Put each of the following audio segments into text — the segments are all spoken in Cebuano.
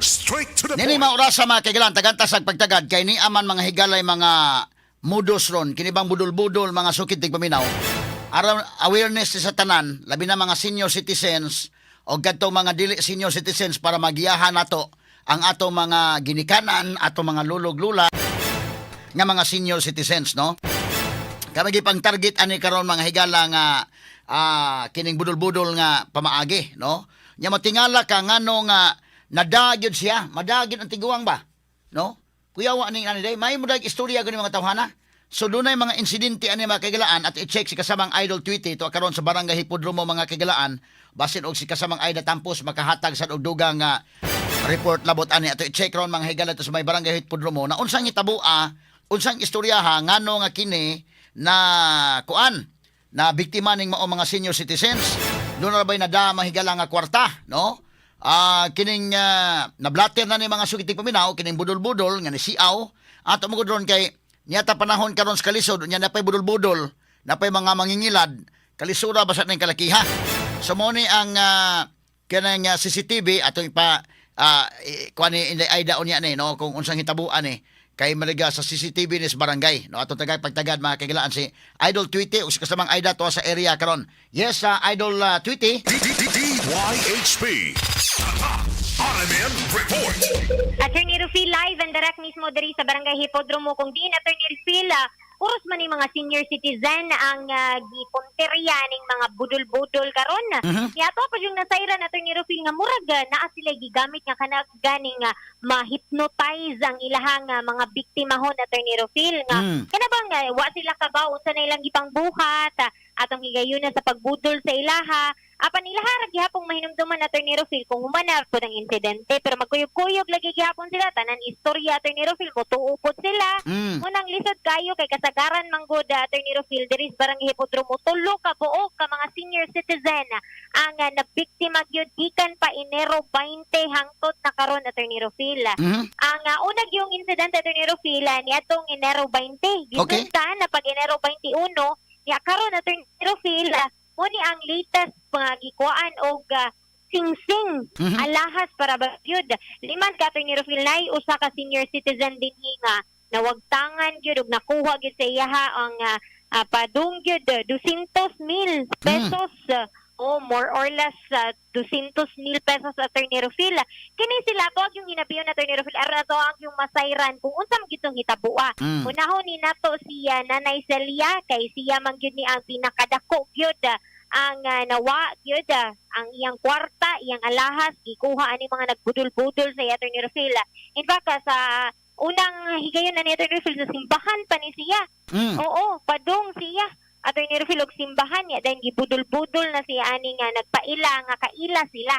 Straight to the Nini point. Maurasa mga kaigalan, tagantas ang pagtagad kay ni aman mga higalay mga modus ron, kini bang budol-budol mga sukid tigpaminaw. Aron awareness sa tanan, labi na mga senior citizens o kadto mga dili senior citizens para magiyahan nato ang ato mga ginikanan, ato mga lulog-lula nga mga senior citizens, no? Kami gipang target ani karon mga higala nga kining budol-budol nga pamaagi, no? Nya matingala ka ngano nga nadagyod siya, madagyod ang tiguang ba, no? Kuyawa ning ani day, may mo istorya gani mga tawhana. So dunay mga insidente ani mga kaigalaan at i-check si kasamang Idol Tweety to karon sa Barangay Hipodromo mga kaigalaan, basin og si kasamang Aida Tampos makahatag sa og dugang nga report labot ani ato i-check ron mga higala to sa may Barangay Hipodromo na unsang hitabua, unsang istoryaha ngano nga kini na kuan na biktima ning mao mga senior citizens. Doon na ba'y nadama higala nga kwarta, no? Kining nablater na ni mga sukitig paminaw kining budol-budol nga ni siaw ato mo ron kay niyata panahon karon sa kalisod nya napay budol-budol, napay mga mangingilad, kalisura basta ning kalakiha. So mo ni ang kanang CCTV atong ipa kuan ni Inday Aida unya ni, no, kung unsang hitabuan ni kay maliga sa CCTV ni sa barangay, no? Atong tagay pagtagad mga kaigalaan si Idol Tweety ug si kasamang Aida to sa area karon. Yes, Idol Tweety. DYHP. Tatak RMN Report. Attorney Rufil, live and direct mismo diri sa Barangay Hipodromo kung diin, Attorney Rufil, puros man ni mga senior citizen ang gipunteriya ning mga budol-budol karon. Niya ato pa yung nasayran, Attorney Rufil, nga murag naa sila gigamit nga kanang ganing ma-hypnotize ang ilahang mga biktimahon, Attorney Rufil, nga kana bang wa sila kabaw unsa na ilang gipangbuhat atong higayuna sa pagbudol sa ilaha. Apan ilaha ra gihapong mahinumduman, Attorney Rufil, kung human na pud ang insidente, pero magkuyog-kuyog lagi gihapon sila tanan istorya, Attorney Rufil, motuo pod sila. Unang lisod kayo kay kasagaran manggod, Attorney Rufil, diri sa Barangay Hipodromo tulo ka buok ka mga senior citizen ang nabiktima gyud gikan pa Enero 20 hangtod na karon, Attorney Rufil. Ang una yung insidente, Attorney Rufil, niadtong Enero 20. Gisundan na pag Enero 21 niya karon, Attorney Rufil, mo ni ang latest mga gikuan og singsing, alahas para ba gyud. Liman ka, Attorney Rufil, nay usa ka senior citizen dinhi nga nawagtangan gyud ug nakuha gyud sa iyaha ang padung gyud 200 mil pesos, o more or less 200 mil pesos, Attorney Rufil. Kini sila to ang yung hinabiyon, Attorney Rufil, aron ato ang yung masayran kung unsa man gyud tong hitabua. Unahon ni nato si Nanay Celia kay siya man gyud ni ang pinakadako gyud ang nawa gyud ang iyang kwarta, iyang alahas gikuha ani mga nagbudol-budol sa iya, Attorney Rufil. In fact, sa unang higayon na ni Attorney Rufil, sa simbahan pa ni siya. Oo, padung siya, Attorney Rufil, og simbahan niya dahil gibudol-budol na siya ani nga nagpaila nga kaila sila.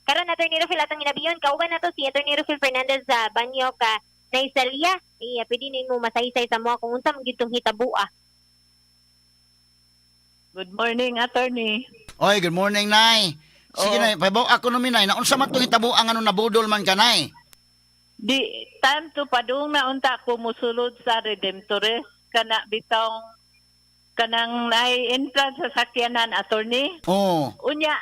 Karon, Attorney Rufil, atong hinabiyon kauban nato si Attorney Rufil Fernandez sa Banyo ka. Nay Celia, iya pwede nimo masaysay sa mga kung unsa man gyud tong hitabua. Good morning, Attorney. Oy, good morning, Nay. Sige Oo. Nay, pabaw ako no Nay, na unsa man tong hitabo ang ano nabudol man ka, Nay? Di tanto padung na unta ko musulod sa Redemptores kana bitong kanang naay entrance sa sakyanan, Attorney. Unya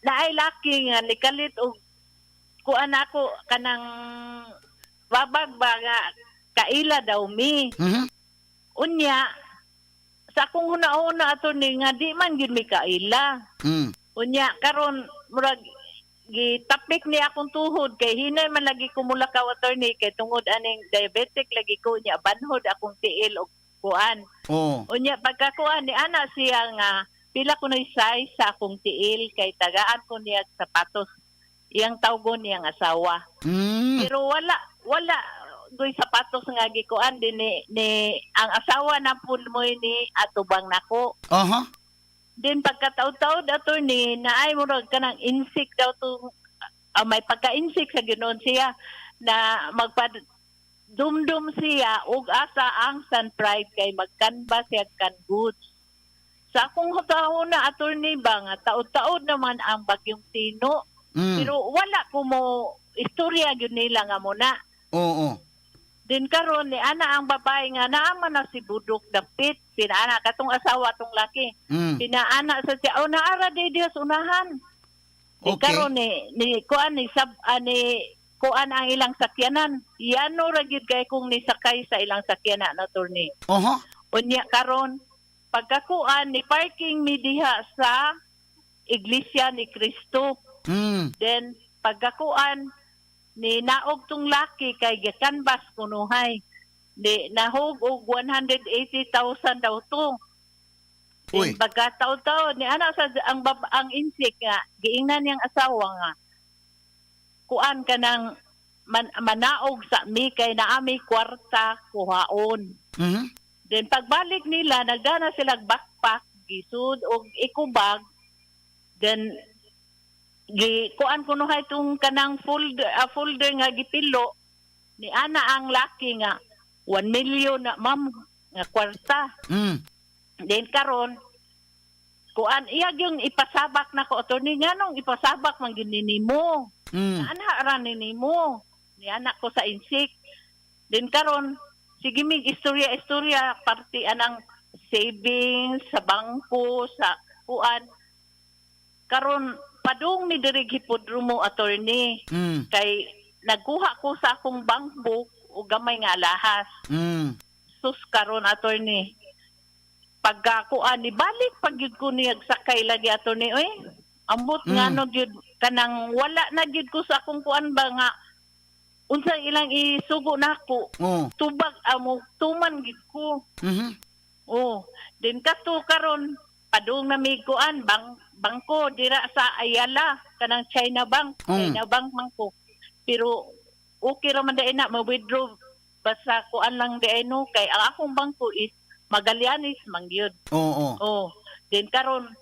naay laki nga nikalit og kuan ako kanang babag ba nga kaila daw mi. Unya sa akong huna-huna, Attorney, nga di man gyud mi kaila. Unya karon murag gitapik ni akong tuhod kay hinay man lagi ko mulakaw, Attorney, kay tungod aning diabetic lagi ko nya banhod akong tiil og kuan. Unya pagkakuan ni ana siya nga pila ko size sa akong tiil kay tagaan ko niya sapatos iyang tawgon niyang asawa. Pero wala wala goy sapatos nga gikuan din ni ang asawa na pud mo ni atubang nako. Din pagkataod-taod, Attorney, na ay murag kanang insik daw to may pagka-insik sa ginoon siya na magpa dumdum siya og asa ang Sun Pride kay magkanba siya kan goods. Sa akong hutahuna, Attorney, ba nga taod-taod naman ang bagyong Tino. Pero wala ko mo istorya gyud nila nga muna. Din karon ni ana ang babae nga naama na si Budok dapit pinaana katong asawa tong laki. Pinaana sa siya, "Oh, naara di Dios unahan." Di karon ni kuan ni sab ani kuan ang ilang sakyanan. Yano ra gyud kay kung nisakay sa ilang sakyanan, attorney. Unya karon, pagkakuan ni parking mi diha sa Iglesia ni Cristo. Then pagkakuan ni naog tong laki kay gikanbas kunuhay. Di nahog og 180,000 daw to. Uy. Then pagkataon-taon ni ana sa ang insik nga giingnan niyang asawa nga kuan ka ng manaog sa mi kay naami kwarta kuhaon. Then pagbalik nila, nagdana sila backpack, gisud og eco bag. Then gi kuan kuno hay tong kanang folder nga gipilo ni ana ang laki nga 1 million na, ma'am, nga kwarta. Then karon kuan iya yung ipasabak na ko, attorney, nganong ipasabak man gyud ni nimo? Ana ra ni nimo ni anak ko sa insik. Then karon sige mig istorya istorya parte anang savings sa bangko sa kuan. Karon padung mi diri Hipodromo, attorney, kay nagkuha ko sa akong bank book og gamay nga alahas. Sus, karon, attorney, pagkakuan ni balik pag gyud ko niya sakay lagi, attorney, oy, ambot nga no gyud kanang wala na gyud ko sa akong kuan ba nga unsa ilang isugo nako, tubag amo tuman gyud ko. Oh, then kato karon padung na mi kuan bangko dira sa Ayala, kanang China Bank. China Bank man ko, pero okay ra man diay na ma-withdraw basta kuan lang diay no, kay ang akong bangko is Magallanes man gyud. Oo. Oh, then karon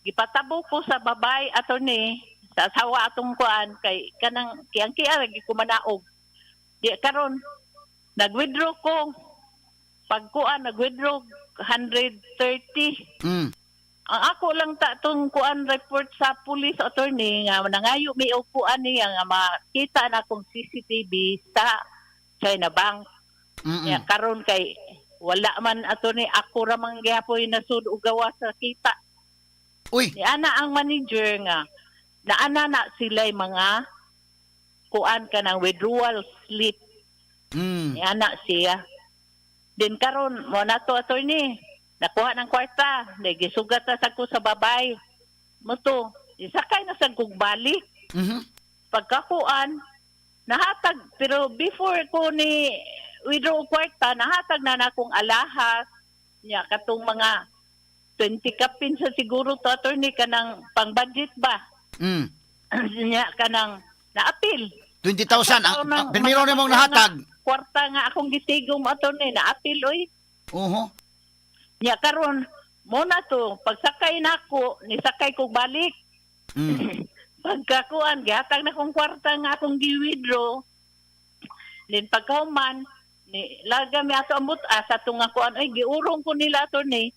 gipatabo ko sa babay, attorney, sa asawa atong kuan, kay kanang kiyang-kiya lagi ko manaog. Di karon nag-withdraw ko. Pagkuan nag-withdraw 130. Ang ako lang ta tong kuan report sa police, attorney, nga nangayo mi og kuan niya nga makita na akong CCTV sa China Bank. Ya karon kay wala man, attorney, ako ra man gyapon nasud og gawas sa kita. Uy. Ni ana ang manager nga naana na sila'y mga kuan ka ng withdrawal slip. Ni ana siya. Then karon mo na to, attorney. Nakuha ng kwarta, gisugat na sa ko sa babay. Mo to, isakay na sa kog balik. Pagkakuan, nahatag, pero before ko ni withdraw og kwarta, nahatag na na akong alahas niya katong mga 20 kapin sa siguro to, attorney, kanang pang budget ba niya kanang naapil. 20,000 ang primero nimong nahatag. Kwarta nga akong gitigom, attorney, naapil oy. Nya karon mo na to, pagsakay nako, nisakay kog balik. Pagkakuan, gihatag na kong kwarta nga akong gi-withdraw. Then pagkahuman, ni laga mi ato ambot sa tunga kuan ay giurong ko nila, attorney.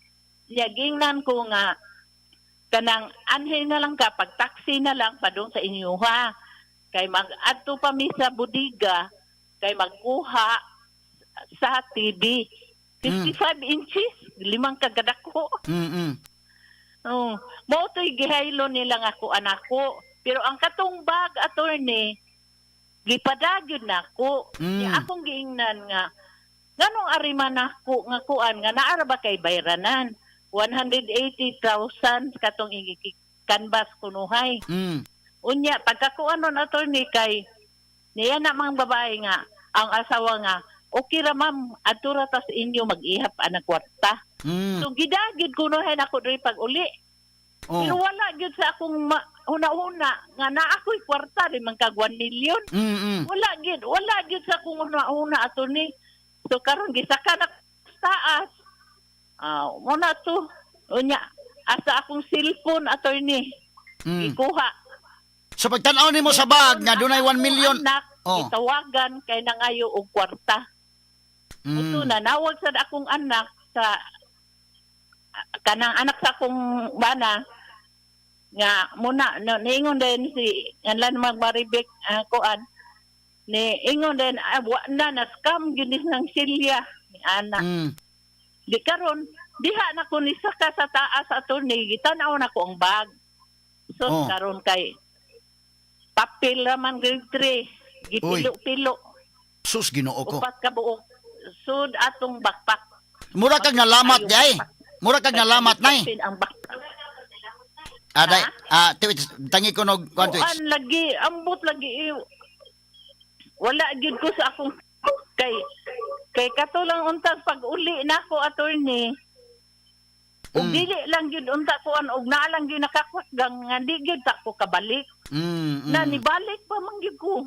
Nya gingnan ko nga kanang anhin na lang ka pag taxi na lang padung sa inyuha kay mag-adto pa mi sa bodega kay magkuha sa TV 55 inches, limang kagadako. Oh, mao to'y gihaylo nila nga ko anak ko. Pero ang katong bag, attorney, gipadagyon nako. Nya akong giingnan nga nganong ariman nako nga kuan nga naara ba kay bayranan 180,000 katong canvas kunuhay. Unya pagkakuan nun, attorney, kay niya na mga babae nga ang asawa nga okay ra ma'am, adto ra ta sa inyo mag-ihap anang kwarta. So gidagid kunuhay nako diri pag uli. Pero wala gyud sa akong huna-huna nga naa ako'y kwarta di man kag 1 million. Wala gyud sa akong huna-huna, attorney. So karon gisaka na sa taas. Ah, mo na to. Unya asa akong cellphone, attorney, ikuha. So pagtan-aw nimo sa bag nga dunay 1 Ang million. anak, gitawagan kay nangayo og kwarta. Ito na nawag sa akong anak sa kanang anak sa akong bana nga muna no, niingon din si nganlan magmaribik kuan ni ingon din wa na na scam gyud ni ng silya ni ana. Di karon diha na ko ni saka sa taas, attorney, gitan-aw na ko ang bag. So karon kay papel ra man grade 3. Gipilo-pilo. Sus, Ginoo ko. 4 ka buok. Sud atong backpack. Mura kag nalamat di ay. Mura kag nalamat, nay. Ang backpack. Aday, ah, tiwit, tangi ko nog kuan Kuan twits. lagi, ambot lagi. Eh. Wala gyud ko sa akong kay kay kato lang untag pag uli nako, attorney. Ug dili lang gyud unta kuan og naa lang gyud nakakwasgang nga di gyud ta ko kabalik. Na nibalik pa man gyud ko.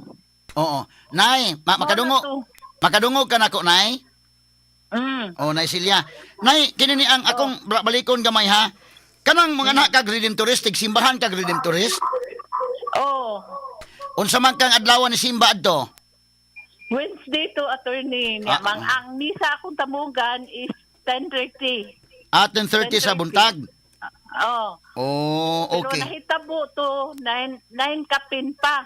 Oo. Nay, makadungo. Mao na to. Makadungog ka nako, nay. Oh, Nay Silya. Nay, kini ni ang akong balikon gamay ha. Kanang mga anak kag Redemptorist, tig simbahan kag Redemptorist. Oh, Unsa man kang adlaw ni simba adto? Wednesday to, attorney. Ah, Niya, mang ang misa akong tamugan is 10:30. At 10:30 sa 10:30. buntag. Oh. Oh, Pero okay. nahitabo to 9 9 kapin pa.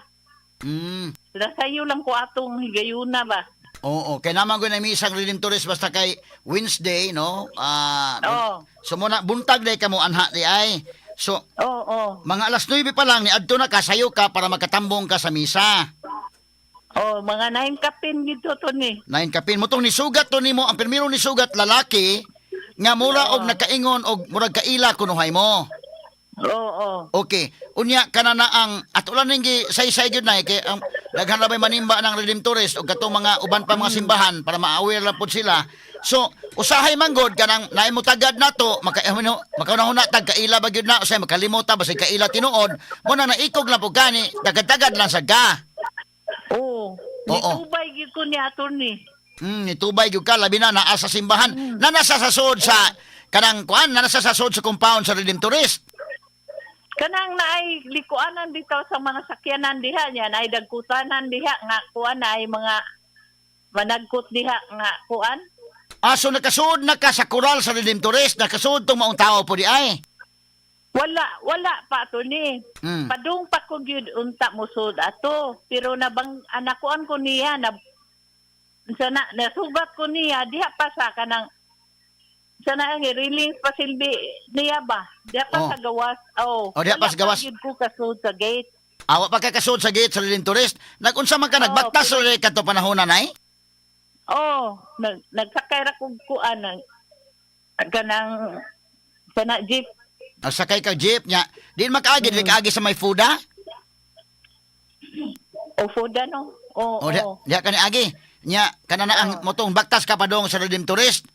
Nasayo lang ko atong higayuna ba. Oo, kay naman ko na misang Redemptorist basta kay Wednesday, no? Ah, Oo. so muna buntag day kamo anha di ay. So Oo, oo. mga alas 9 pa lang ni adto na ka sayo ka para makatambong ka sa misa. Oh, mga 9 kapin gito to ni. 9 kapin mo tong nisugat to nimo ang primero nisugat lalaki nga mura og nakaingon og murag kaila kunuhay mo. Oo, oo. Okay. Unya kana na ang ato lang ning saysay gyud na kay ang daghan ra bay manimba ng Redemptorist og katong mga uban pa mga simbahan para ma-aware lang pud sila. So, usahay man gud kanang naay mo tagad nato maka makaunahuna tag kaila ba gyud na usay makalimot ta basig kaila tinuod mo na naikog lang pud kani tagad-tagad lang sad ka. Oo. Oo. Nitubay gyud ko ni attorney. Nitubay gyud ka labi na naa sa simbahan. Na nasa sa sud sa kanang kuan na nasa sa sud sa compound sa Redemptorist. Kanang naay likuanan bitaw sa mga sakyanan diha niya, naay dagkutanan diha nga kuan naay mga managkot diha nga kuan. Ah, so nakasuod na ka sa kural sa Redemptorist, nakasuod tong maong tao po di ay. Wala, wala pa attorney. Padung pa ko gyud unta musud ato, pero nabang anakuan ko niya na sa na nasugat ko niya diha pa sa kanang sa na ang railings pa silbi niya ba diha pa sa gawas, oh. Oh, diha pa sa gawas. Wala pa gyud ko kasud sa gate. Awa pa ka kasuod sa gate sa Redemptorist. Nagunsa man ka nagbaktas Oh, oh, sa kadto panahon na nay? Oh, nagsakay ra kog kuan ang kanang sa na jeep. Nagsakay ka jeep nya. Di makaagi, di kaagi sa may fuda. O foda no. Oh, O di, oh. di ka ni agi. Nya kana na ang motong baktas ka pa dong sa Redemptorist.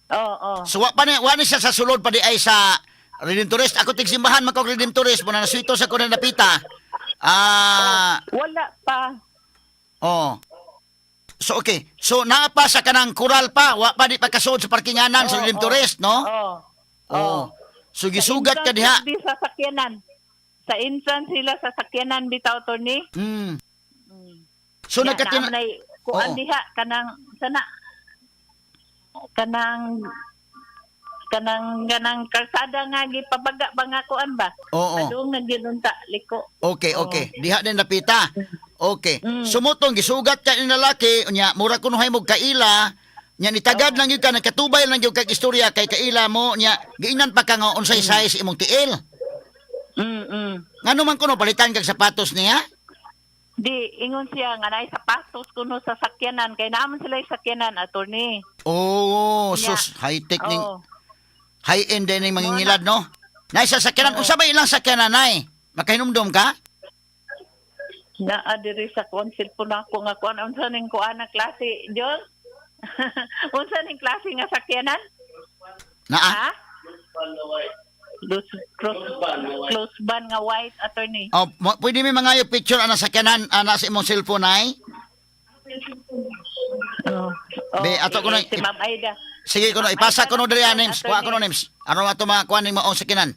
Oh, oh. So wa pa ni wa ni siya sa sulod pa di ay sa Redemptorist. Ako tig simbahan man kog Redemptorist mo na naswito sa ko na napita. Ah, Wala pa. oh. So okay. So naa pa sa kanang kural pa, wa pa di pa kasuod sa parkinganan sa Oh, Redemptorist, no? Oh. Oh. So gisugat ka Sa diha. entrance di sa sakyanan. Sa entrance sila sa sakyanan bitaw to ni. So nagkatin na kuan Oo. diha kanang sana kanang kanang kanang kalsada nga gipabaga ba nga kuan ba? Oo. Adung nagyunta liko. Okay, okay. Diha din napita. Okay. Sumutong gisugat ka ni lalaki, unya mura kunuhay mo kaila, nya nitagad lang gyud ka nagkatubay lang gyud kag istorya kay kaila mo nya giingnan pa ka nga unsay size imong tiil. Ngano man kuno palitan kag sapatos niya? Di ingon siya nga naay sapatos kuno sa sakyanan kay naman sila yung sakyanan, attorney. Oh, Nya. sus, high tech ning Oh. high end din ning mangingilad no. Nay sa sakyanan, unsa ba ilang sakyanan nay? Makahinumdom ka? Naa diri sa kuan cellphone ako nga kuan unsa ning kuan na klase John? Unsa ning klase nga sakyanan? Naa. Ha? Close, close, close ban nga white, attorney. Oh, pwede mi mangayo picture ana sakyanan ana sa imong cellphone nay? Oh. Oh, Be, ato ko na- si Ma'am Aida. Sige kuno ipasa kuno diri ah, names. Kuha kuno names. Aron ato makuha ning maong sakyanan.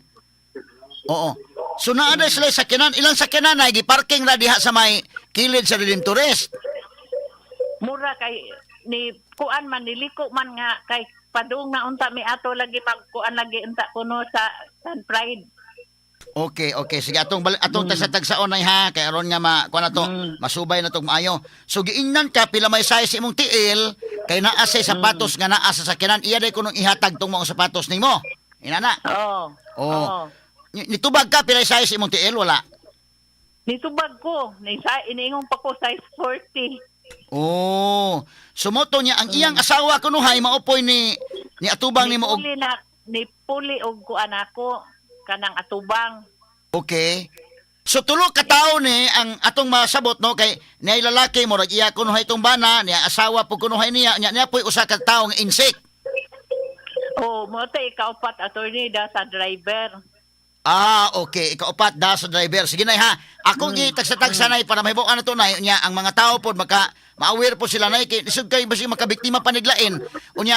Oo. So naa na sila sakyanan, ilang sakyanan ay giparking ra diha sa may kilid sa Redemptorist. Mura kay ni kuan man niliko man nga kay padung na unta mi ato lagi magkuan lagi unta kuno sa San Pride. Okay, okay. Sige atong atong mm. sa tagsaon ay ha kay aron nga ma kuha na to, masubay na tong maayo. So giingnan ka pila may size imong tiil kay naa say sapatos nga naa sa sakyanan. Iya day kunong ihatag tong maong sapatos nimo. Inana. Oh. Oo. Nitubag ka pila size imong tiil wala. Nitubag ko, ni sa iniingon pa ko size 40. Oh, sumoto niya ang iyang asawa kunuhay maopoy ni ni atubang nimo og Nipuli na nipuli og kuan ako kanang atubang. Okay. So tulo ka tawo ni ang atong masabot, no, kay niay lalaki murag iya kunuhay tong bana, niya asawa po kunuhay niya, nya niya po'y usa ka tawo nga insect. Oh, mo ta ikaupat, attorney, da sa driver. Ah, okay. Ikaupat da sa driver. Sige nay ha. Akong gitagsa-tagsa nay para mahibaw-an na to nay unya ang mga tao pod maka ma-aware po sila nay kay lisod kay basig makabiktima paniglain. Unya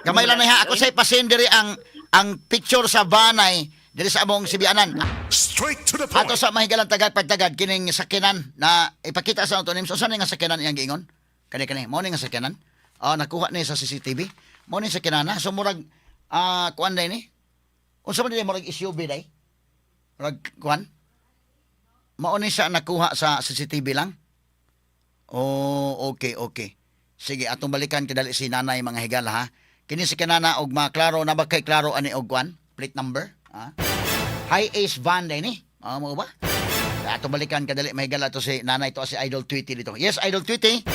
gamay lang nay ha. Ako say pasend diri ang picture sa vanay diri sa among sibianan. Straight to the point. Ato sa mahigalang tagad pagtagad kining sakyanan na ipakita sa ato so saan nga sakyanan iyang giingon? Kani kani mo ni nga sakyanan. Ah, nakuha ni sa CCTV. Mo ni sakyanan na. So murag kuan day ni. Unsa man day murag SUV day? Murag kuan? Mao ni siya nakuha sa CCTV lang. Oh, okay. Sige, atong balikan kadali si nanay, mga higala ha. Kini si kanana og maklaro na ba kay klaro ani og kuan? Plate number? Ha? High Ace van day ni. Ah, mo ba? Ato balikan kadali mahigala to si nanay to si Idol Tweety dito. Yes, Idol Tweety.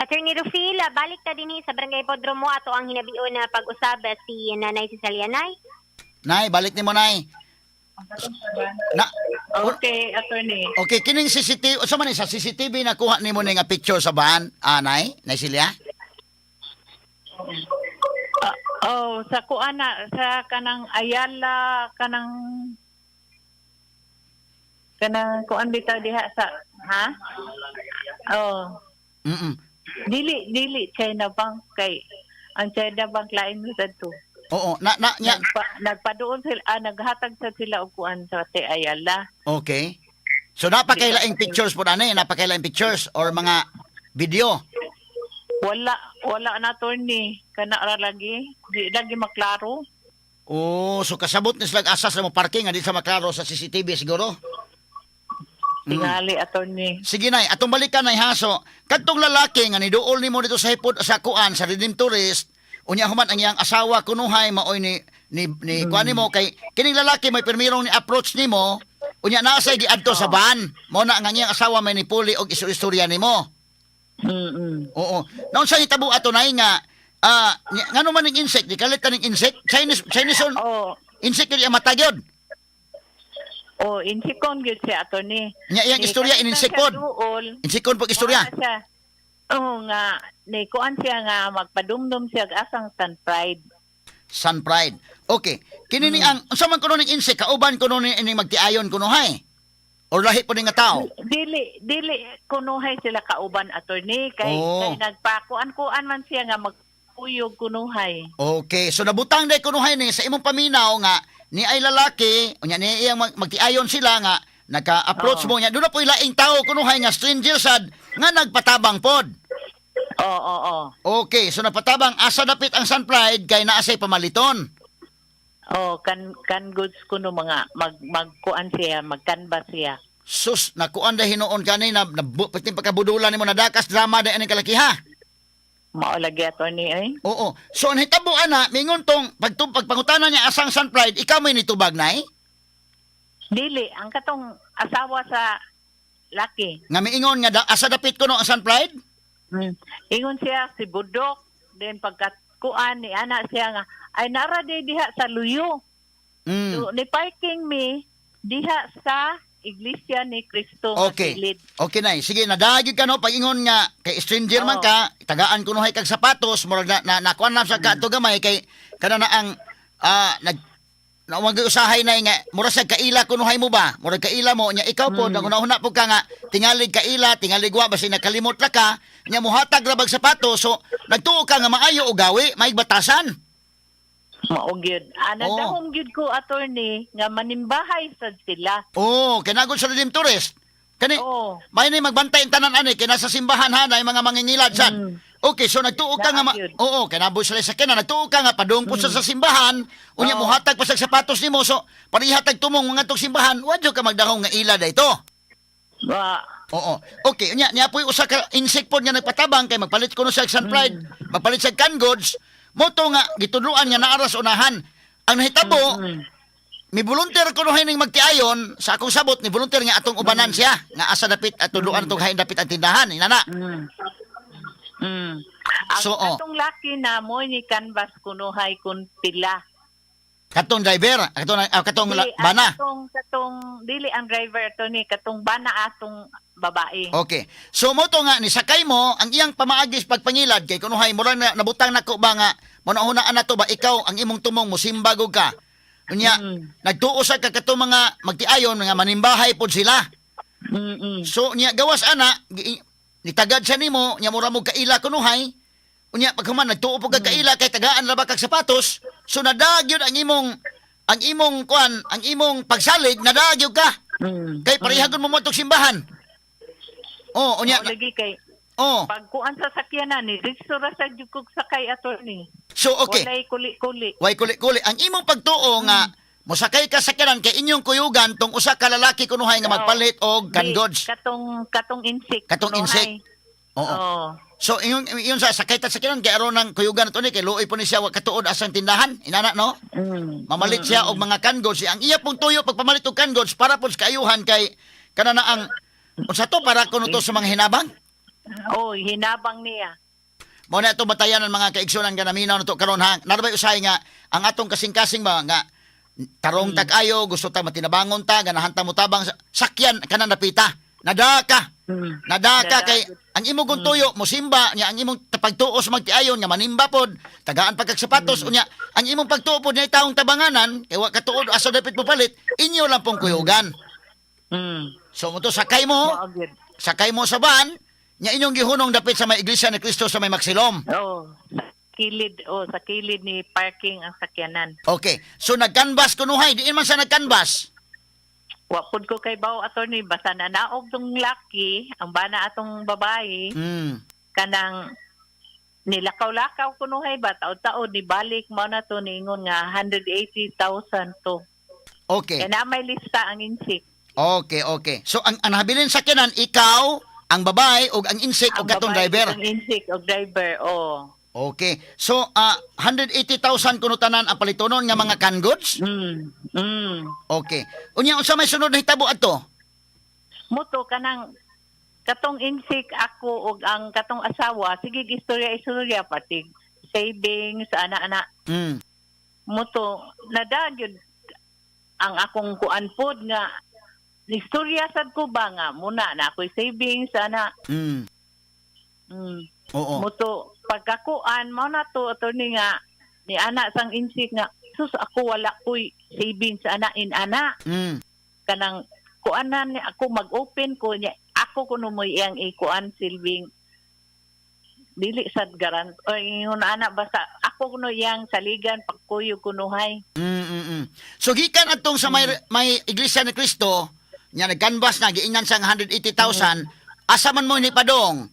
Attorney Rufil, balik ta dinhi sa Barangay Podromo ato ang hinabion na pag-usab si Nanay Cecilia Nay. Nay, balik nimo nay. Na Okay, attorney. Okay, kining CCTV, unsa man ni sa CCTV nakuha nimo ni nga picture sa van, nay, nay Silya? Ah, oh, sa kuan na sa kanang Ayala kanang kanang kuan bitaw diha sa ha? Oh, dili dili China Bank kay ang China Bank lain mo sadto. Oo, na na nya. Nagpaduol sila, naghatag sa sila og kuan sa Te Ayala. Okay. So napakailaing pictures po ani, napakailaing pictures or mga video. Wala wala na, attorney, kana ra lagi di lagi maklaro. Oh, so kasabot ni sila asas na mo parking nga di sa maklaro sa CCTV siguro. Tingali, attorney. Sige nay, atong balikan nay ha. So, kadtong lalaki nga niduol nimo dito sa hipod sa kuan sa Redemptorist, unya human ang iyang asawa kunuhay maoy ni ni ni kuan nimo kay kining lalaki may permirong ni approach nimo, unya naa say giadto sa van. Mo na nga ang iyang asawa may nipuli og istorya nimo. Oo. Naunsa ni tabo ato nay nga ngano man ning insect di kalit ka ning insect Chinese Chinese on Oh, insect gyud ang mata gyud. Oh, insikon gyud siya, attorney. Nya iyang Ni istorya kalit in-insect siya pod. duol. Insekon pag istorya. Wala siya. Oo nga, ni kuan siya nga magpadumdum siya og asang San Pride. Sun Pride. Okay. Kini ni ang unsa man kuno ning insect kauban kuno ni ining magtiayon kuno hay. Or lahi po ni nga tao. Dili dili kunuhay sila kauban, attorney, kay Oh. kay nagpakuan-kuan man siya nga magkuyog kunuhay. Okay, so nabutang day kunuhay ni sa imong paminaw nga ni ay lalaki, unya ni iyang magtiayon sila nga naka-approach Oo. mo niya. Doon na po laing tao kunuhay nga stranger sad nga nagpatabang pod. Oo, oo, oo. Okay, so napatabang asa dapit ang Sun Pride kay naa say pamaliton. Oh, kan kan goods kuno mga magkuan siya, magkanba siya. Sus, nakuan dahil hinuon kani na, na pati pagkabudulan nimo nadakas drama dahil aning kalakiha. Mao lagi, attorney ay. Oo. So ang hitabo ana, mingon tong pagpangutana niya asang Sun Pride, ikaw may nitubag nay? Dili ang katong asawa sa laki. Nga miingon nga asa dapit ko no ang Sun Pride? Ingon siya si Budok, then pagkat kuan ni ana siya nga ay nara day diha sa Luyo. So, ni parking mi diha sa Iglesia ni Cristo nga Okay. silid. Okay nay, sige nadagig ka no pag-ingon nga kay stranger man Oo. ka, tagaan kuno hay kag sapatos, murag na, na nakuan lang sa kato gamay kay kana na ang nag na usahay na nga mura sa kaila kunuhay mo ba? Murag kaila mo nya ikaw po mm. po ka nga tingalig kaila, tingalig wa basi nakalimot ra ka, nya muhatag ra bag sapatos, so nagtuo ka nga maayo og gawi, may batasan. Mao gyud. Ana Oo. dahom gyud ko, attorney, nga manimbahay sad sila. Oh, kinagod sa Redemptorist. Kani Oo. may ni magbantay ang tanan ani kay nasa simbahan ha na mga mangingilad sad. Okay, so nagtuo ka nga Naa gyud. oo, kay sila sa kina nagtuo ka nga padung po sa simbahan, unya Oo. mohatag pa sa sapatos nimo so parihatag tumong mga tong simbahan, wa jud ka magdahong nga ila dayto. Wa Oo. Okay, unya niya po'y usa ka insect pod nga nagpatabang kay magpalit kuno siya og Sun Pride, magpalit siya og canned goods, moto nga gitudloan nga naara sa unahan. Ang nahitabo, Mi volunteer ko ning magtiayon sa akong sabot ni volunteer nga atong ubanan siya nga asa dapit at tuluan tong hain dapit ang tindahan inana. Ang So, oh. katong laki na mo ni canvas kunuhay kun pila. Katong driver, katong Dili, ang bana. Katong dili ang driver to ni katong bana atong babae. Okay. So mo to nga ni sakay mo ang iyang pamaagis pagpangilad kay kunuhay mura na nabutang nako ba nga mo na to ba ikaw ang imong tumong mosimba gud ka. Unya nagtuo sa ka katong mga magtiayon nga manimbahay pod sila. So niya gawas ana nitagad siya nimo nya mura mo kaila kunuhay. Unya paghuman nagtuo po kag kaila kay tagaan ra ba kag sapatos. So nadag yun ang imong kuan, ang imong pagsalig nadag yun ka. Kay pareha gud mo mo simbahan. Oh, unya Mao lagi kay oh. pagkuan sa sakyanan ni didto ra sa jud kog sakay, attorney. So okay. Walay kuli-kuli. Way kuli-kuli ang imong pagtuo nga mosakay ka sa sakyanan kay inyong kuyugan tong usa ka lalaki kunuhay nga magpalit og Di, canned goods. Katong insect. Katong kunuhay. insect. Oo. Oo. So ingon ingon sa sakay ta sakyanan kay aron ng kuyugan ato ni kay luoy po ni siya wa katuod asang tindahan. Inana no? Mamalit siya og mga canned goods. Ang iya pong tuyo pagpamalit og canned goods para po sa kaayuhan kay kana na ang unsa to para kuno to sa mga hinabang. Oh, hinabang niya. Mao na ito batayan ng mga kaigsunan nga naminaw nato karon ha. Narabay usahay nga ang atong kasing-kasing ba nga tarong tag-ayo gusto ta matinabangon ta ganahan ta mo tabang sakyan kana napita. Nadaka. Nadaka Nada. kay ang imong kung tuyo mosimba nya ang imong pagtuo sa magtiayon nga manimba pod tagaan pagkag sapatos unya ang imong pagtuo pod na taong tabanganan kay wa katuod asa dapit mo palit inyo lang pong kuyugan. So mo to sakay mo Mao gyud. sakay mo sa van nya inyong gihunong dapit sa may Iglesia ni Cristo sa may Maxilom. Oh, sa kilid, oh, sa kilid ni parking ang sakyanan. Okay. So nagkanbas kunuhay, diin man sa nagkanbas. Wa pud ko kay bawo, attorney, basta nanaog tong laki, ang bana atong babae, kanang nilakaw-lakaw kunuhay ba taod-taod ni balik mao na to niingon nga 180,000 to. Okay. Kaya na may lista ang insik. Okay. So ang nabilin sa kinan ikaw, ang babae ug ang insect ug Ang katong babae, driver. ang insik og driver, oh. Okay. So 180,000 kuno tanan ang palitonon nga mga canned goods. Okay. Unya unsa may sunod na hitabo adto? Muto kanang katong insik ako og ang katong asawa sige istorya istorya pati savings ana-ana. Muto nadagyod ang akong kuan pod nga istorya sad ko ba nga muna na ako'y savings ana. Oo. Muto pagkakuan mao na to, attorney, nga ni ana sang insik nga sus ako wala ko'y savings ana in ana. Kanang kuanan ni ako mag-open ko niya ako kuno mo iyang ikuan silbing dili sad garant o ingon ana basta ako kuno iyang saligan pagkuyog kunuhay. So gikan atong sa may Iglesia ni Cristo, nya nagkanbas na giingnan sa 180,000, asa man mo ni padong?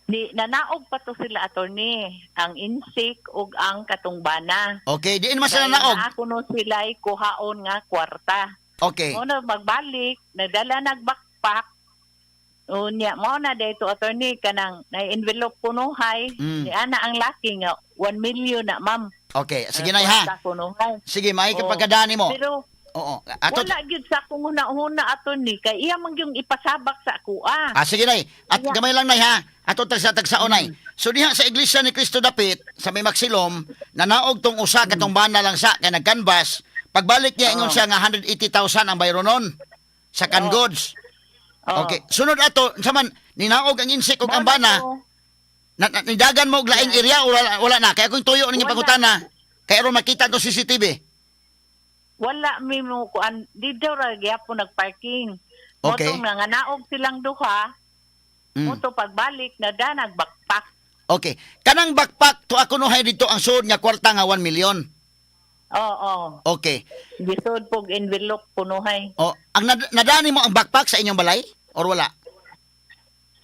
Ni nanaog pa to sila, attorney, ang insik ug ang katungbana. Okay, diin man sila naog. Kay naa kuno sila kuhaon nga kwarta. Okay. Mo na magbalik nagdala nag backpack unya mo na dito, attorney, kanang na envelope kunuhay. Ni ana ang laki nga 1 million na, ma'am. Okay, sige na ha. Kwarta kunuhay. Sige, may Oo. kapagkadani mo. Pero Oo. Ato, wala gyud sa akong huna-huna, attorney, kay iya man gyung ipasabak sa akoa. Ah, sige nay. At gamay lang nay ha. Ato tagsa tagsaon nay. So diha sa Iglesia ni Cristo dapit sa may Maxilom, nanaog tong usa katong bana lang sa kay nagkanbas. Pagbalik niya ingon siya nga 180,000 ang bayronon sa canned goods. Oo. Okay. Sunod ato, unsa man ninaog ang insik ug Mao ang na bana, to. na, nidagan mo og laing area o wala, wala na. Kaya kung tuyo ninyo Wala. pangutana, kay aron makita to CCTV. Wala mi mo kuan didto ra gyapon nagparking. Okay. Motong nanganaog silang duha, moto pagbalik na da nag-backpack. Okay. Kanang backpack to ako nuhay dito ang suod nga kwarta nga 1 million. Oo. Okay. Gisod pog envelope kunuhay. O, ang nadani mo ang backpack sa inyong balay or wala?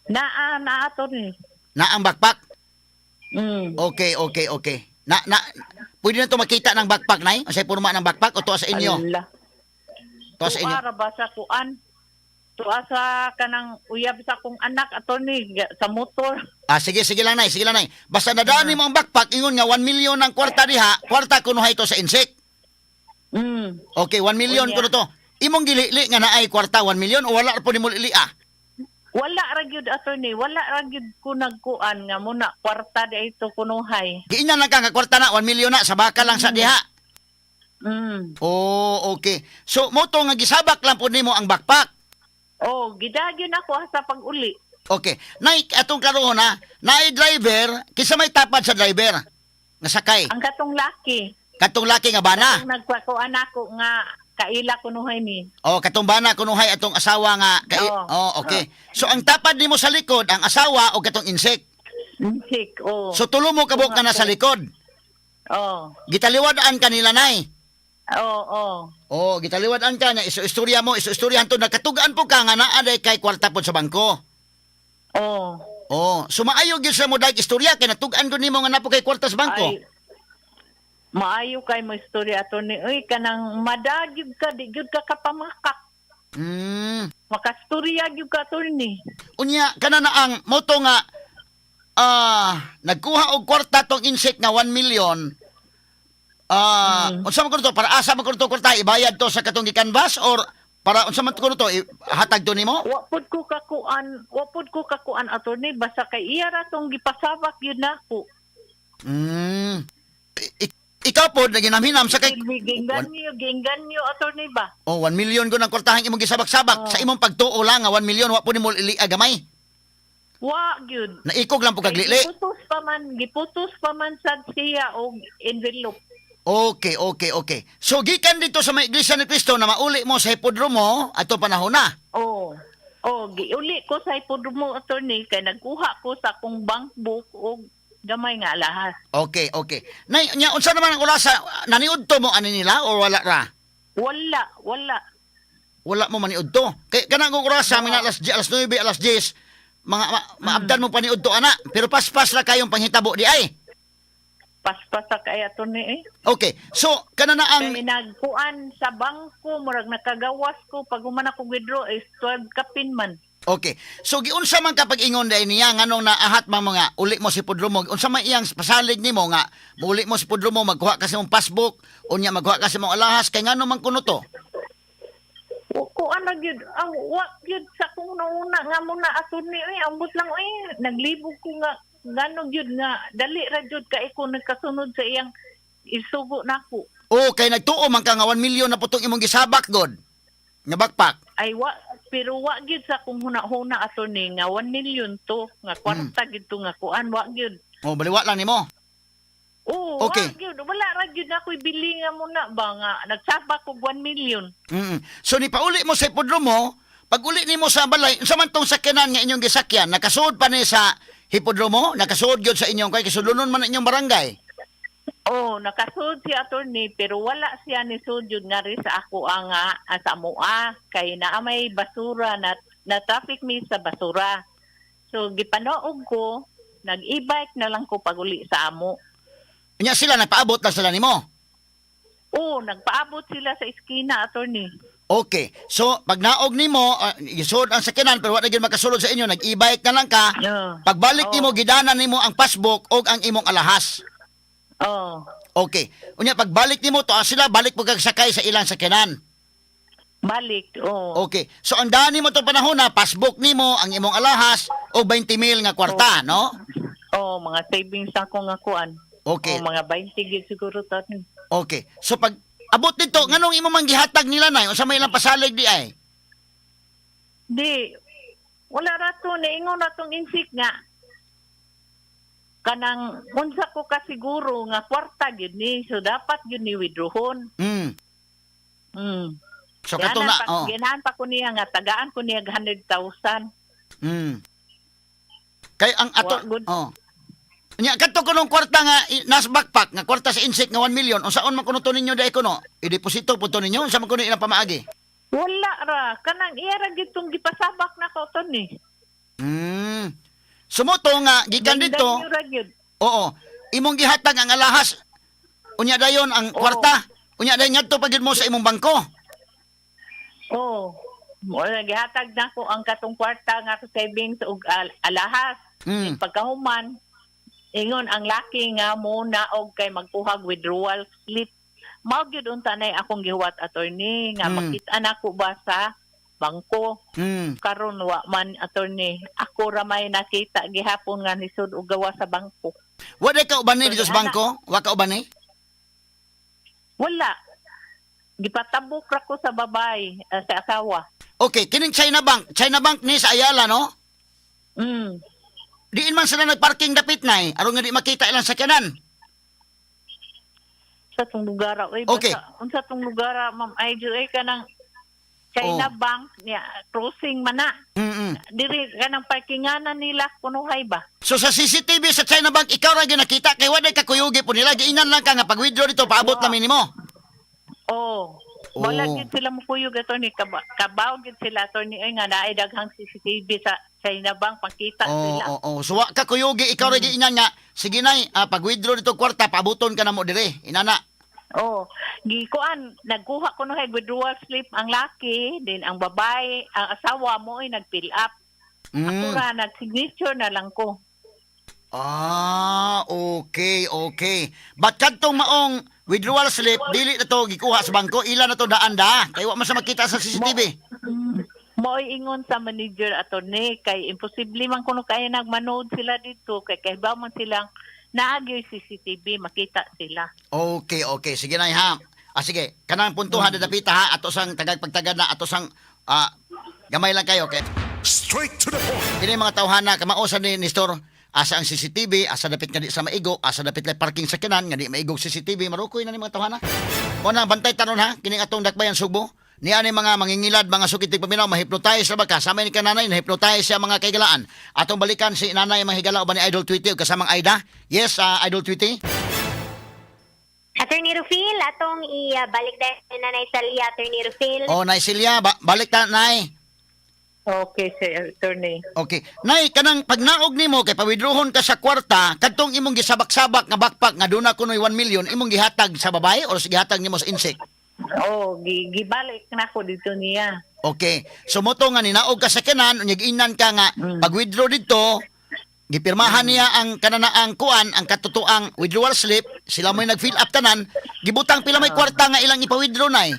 Naa naa attorney. Na ang backpack? Okay. Na pwede na to makita ng backpack nay? Unsay porma ng backpack o tuwa sa inyo? Ala. Tuwa sa inyo. Tuwa ra ba sa kuan? Tuwa sa kanang uyab sa akong anak, attorney, sa motor. Ah, sige, sige lang nay, sige lang nay. Basta nadani mo ang backpack ingon nga 1 million ang kwarta diha, kwarta kunuhay to sa insect. Okay, 1 million Unya. kuno to. Imong gilili nga naay kwarta 1 million o wala ra po nimo lili ah? Wala ra gyud, attorney, wala ra gyud ko nagkuan nga muna kwarta di ito kunuhay. Giingnan lang ka nga kwarta na 1 million na sa baka lang sa diha. Oh, okay. So mo to nga gisabak lang po nimo ang backpack. Oh, gidagyon ako sa pag-uli. Okay. Nay atong karon ha, naay driver, kinsa may tapad sa driver? Nga sakay. Ang katong laki, Katong laki nga bana. ang nagkuan ako nga kaila kunuhay ni. Oh, katong bana kunuhay atong asawa nga kay. Oo. Oh, okay. So ang tapad nimo sa likod ang asawa o katong insect. Insik, oh. So tulo mo kabuk ka na sa likod. Oh. Gitaliwad-an kanila nay. Oh, oh. Oh, gitaliwad-an ka na iso istorya mo, iso istorya to nakatugaan po ka nga naa day kay kwarta pod sa bangko. Oh. Oh, sumaayo gyud sa mo dag istorya kay natug-an gud nimo nga napo kay kwarta sa bangko. Ay, maayo kay mo istorya, attorney. Uy, kanang madagyud ka, di gyud ka kapamakak. Makastorya gyud ka, attorney. Unya kana na ang moto nga nagkuha og kwarta tong insect nga 1 million. Unsa man kuno to, para asa man kuno to kwarta, ibayad to sa katong gikanvas or para unsa man kuno to, hatag to nimo? Wa pud ko kakuan, attorney, basta kay iya ra tong gipasabak gyud nako. Ikaw po naginamhinam sa kay Giinggan niyo, giinggan niyo, attorney ba? Oh, 1 million ko ng kwartahan imong gisabak-sabak sa imong pagtuo lang nga 1 million wa po nimo ili gamay. Wa gyud. Naikog lang po Kay kaglili. Giputos pa man sad siya og envelope. Okay. So gikan dito sa may Iglesia ni Cristo na mauli mo sa hipodromo ato panahon na. Oh. Oh, giuli ko sa hipodromo, attorney, kay nagkuha ko sa akong bank book og gamay nga alahas. Okay. Nay, nya unsa naman ang ulasa, naniudto mo ani nila or wala ra? Wala, wala. Wala mo maniudto. Kay kanang kung orasa mga alas alas 9, alas 10, mga maabdan mo paniudto ana, pero paspas ra kayong panghitabo di ay. Paspasa kay attorney eh. Okay. So kana na ang Kay nagkuan sa bangko, murag nakagawas ko pag human ako withdraw is 12 kapin man. Okay. So giunsa man kapag ingon dai niya nganong naahat man mga uli mo si Pudromo, unsa man iyang pasalig nimo nga muuli mo si Pudromo, magkuha ka sa imong passbook, unya magkuha ka sa imong alahas, kay ngano man kuno to? Kuan na gyud, ang wa gyud sa kung nauna nga mo na attorney eh, ambot lang eh naglibog ko nga ngano gyud nga dali ra gyud kay ko nagkasunod sa iyang isugo nako. O kay nagtuo man ka nga 1 million na putong imong gisabak god nga backpack. Ay wa, pero wa gyud sa kung huna-huna, attorney, nga 1 million to nga kwarta gyud to nga kuan, wa gyud. O baliwa lang nimo. Oo, wa gyud, wala ra gyud ako'y bili nga muna ba nga nagsabak og 1 million. So nipauli mo sa hipodromo, pag uli nimo sa balay, unsa man tong sakyanan nga inyong gisakyan, nakasuod pa ni sa hipodromo, nakasuod gyud sa inyong kay kisulunon man ang inyong barangay? Oh, nakasud si attorney pero wala siya ni sud nga ri sa ako ang sa amoa kay naa may basura na na traffic mi sa basura. So gipanaog ko, nag-e-bike na lang ko paguli sa amo. Unya sila nagpaabot lang sila nimo. Oh, nagpaabot sila sa eskina, attorney. Okay. So, pag naog nimo, isuod ang sakyanan pero wala gyud makasulod sa inyo, nag-e-bike na lang ka. Yeah. Pagbalik Oo. nimo gidanan nimo ang passbook og ang imong alahas. Oh, Okay. Unya pagbalik nimo to sila balik mo kag sakay sa ilang sakyanan. Balik. Oh. Okay. So ang daan nimo to panahon na passbook nimo ang imong alahas o 20 mil nga kwarta, no? Oh, mga savings ako nga kuan. Okay. Oh, mga 20 gid siguro to. Okay. So pag abot nito, nganong imo man gihatag nila nay unsa may ilang pasalig di ay? Di, wala ra to, naingon na tong insik nga. Kanang unsa ko kasiguro nga kwarta gyud ni, so dapat gyud ni withdrawon. So kato na, pa, oh. Ganahan pa ko niya nga tagaan ko niya 100,000. Kay ang ato Wa, good. oh. Nya kadto kunong kwarta nga nas backpack nga kwarta sa insect nga 1 million, unsaon man kuno to ninyo dai kuno? I-deposito po to ninyo, unsa man kuno ilang pamaagi? Wala ra, kanang iya ra gyud tong gipasabak na ko to ni. Sumuto nga gikan dito, Dangdan ra gyud. oo, imong gihatag ang alahas. Unya dayon ang kwarta. Unya dayon ngadto pa gyud mo sa imong bangko. Oh. Wala, gihatag na ko ang katong kwarta nga sa savings ug alahas. Pagkahuman, ingon ang laki nga mo na og kay magkuhag withdrawal slip. Mao gyud unta nay akong gihuwat, attorney, nga makita nako ba sa bangko. Karon wa man, attorney. Ako ra may nakita gihapon nga nisud og gawa sa bangko. Wa ka uban ni dito sa Ana. bangko? Wa ka uban ni? Wala. Gipatabok ra ko sa babay, sa asawa. Okay, kining China Bank. China Bank ni sa Ayala, no? Mm. Diin man sila nagparking dapit nay, aron nga di makita ilang sakyanan. Sa tong lugar, oy, basta unsa tong lugar, ma'am, ay ay kanang China Bank niya, crossing man na. Diri kanang parkinganan nila kunuhay ba? So sa CCTV sa China Bank, ikaw ra ginakita kay wa day kakuyugi po nila, giinan lang ka nga pag-withdraw dito paabot na minimo. Oh. Wala Oh. gid sila mukuyog, attorney, kabaw gid sila, attorney, ay nga naay daghang CCTV sa China Bank, pakita sila. Oo. So wa ka kuyugi, ikaw ra giinan nga sige nay, pag-withdraw dito kwarta paaboton ka na mo dire. Inana. Oh, gikuan nagkuha ko no kay withdrawal slip ang laki, din ang babae, ang asawa mo ay nag-fill up. Ako ra nag-signature na lang ko. Ah, okay. But kadtong maong withdrawal slip dili na to gikuha sa bangko, ila na to daan da. Kay wa man sa makita sa CCTV. Mo'y ingon sa manager, attorney, kay imposible man kuno kay nagmanood sila dito kay kahibaw man silang naagyoy CCTV, makita sila. Okay. Sige na ha. Ah, sige. Kanang puntuhan na dapita ha. Ato sang tagagpagtagad na. Ato sang gamay lang kayo. Okay. Straight to the point. Kini mga tawhana, kamao sa ni Nestor, asa ang CCTV, asa dapit nga di sa maigo, asa dapit lang parking sa kanan, nga di maigog CCTV, marukoy na ni mga tawhana. O na, bantay taron ha, kining atong dakbayan Sugbo. Niya ni mga mangingilad, mga sukit paminaw, mahipnotize na ba ka? Sama ni kananay, nahipnotize siya mga kaigalaan. Atong balikan si nanay mga higala uban ni Idol Tweety o kasamang Aida. Yes, Idol Tweety. Attorney Rufil, atong ibalik dahil na Nanay Celia, Attorney Rufil. O, Nay Celia, balik ta, Nay. Okay, sir, attorney. Okay. Nay, kanang pagnaog nimo kay pawidrohon ka sa kwarta, kadtong imong gisabak-sabak nga backpack nga duna kunoy 1 million, imong gihatag sa babae or gihatag nimo sa insect? Oh, gibalik na ko dito niya. Okay. So moto nga ninaog ka sa kanan, unya giingnan ka nga pag-withdraw dito, gipirmahan niya ang kananaang kuan, ang katotoang withdrawal slip, sila mo'y nag-fill up tanan, gibutang pila may kwarta nga ilang ipa-withdraw nay.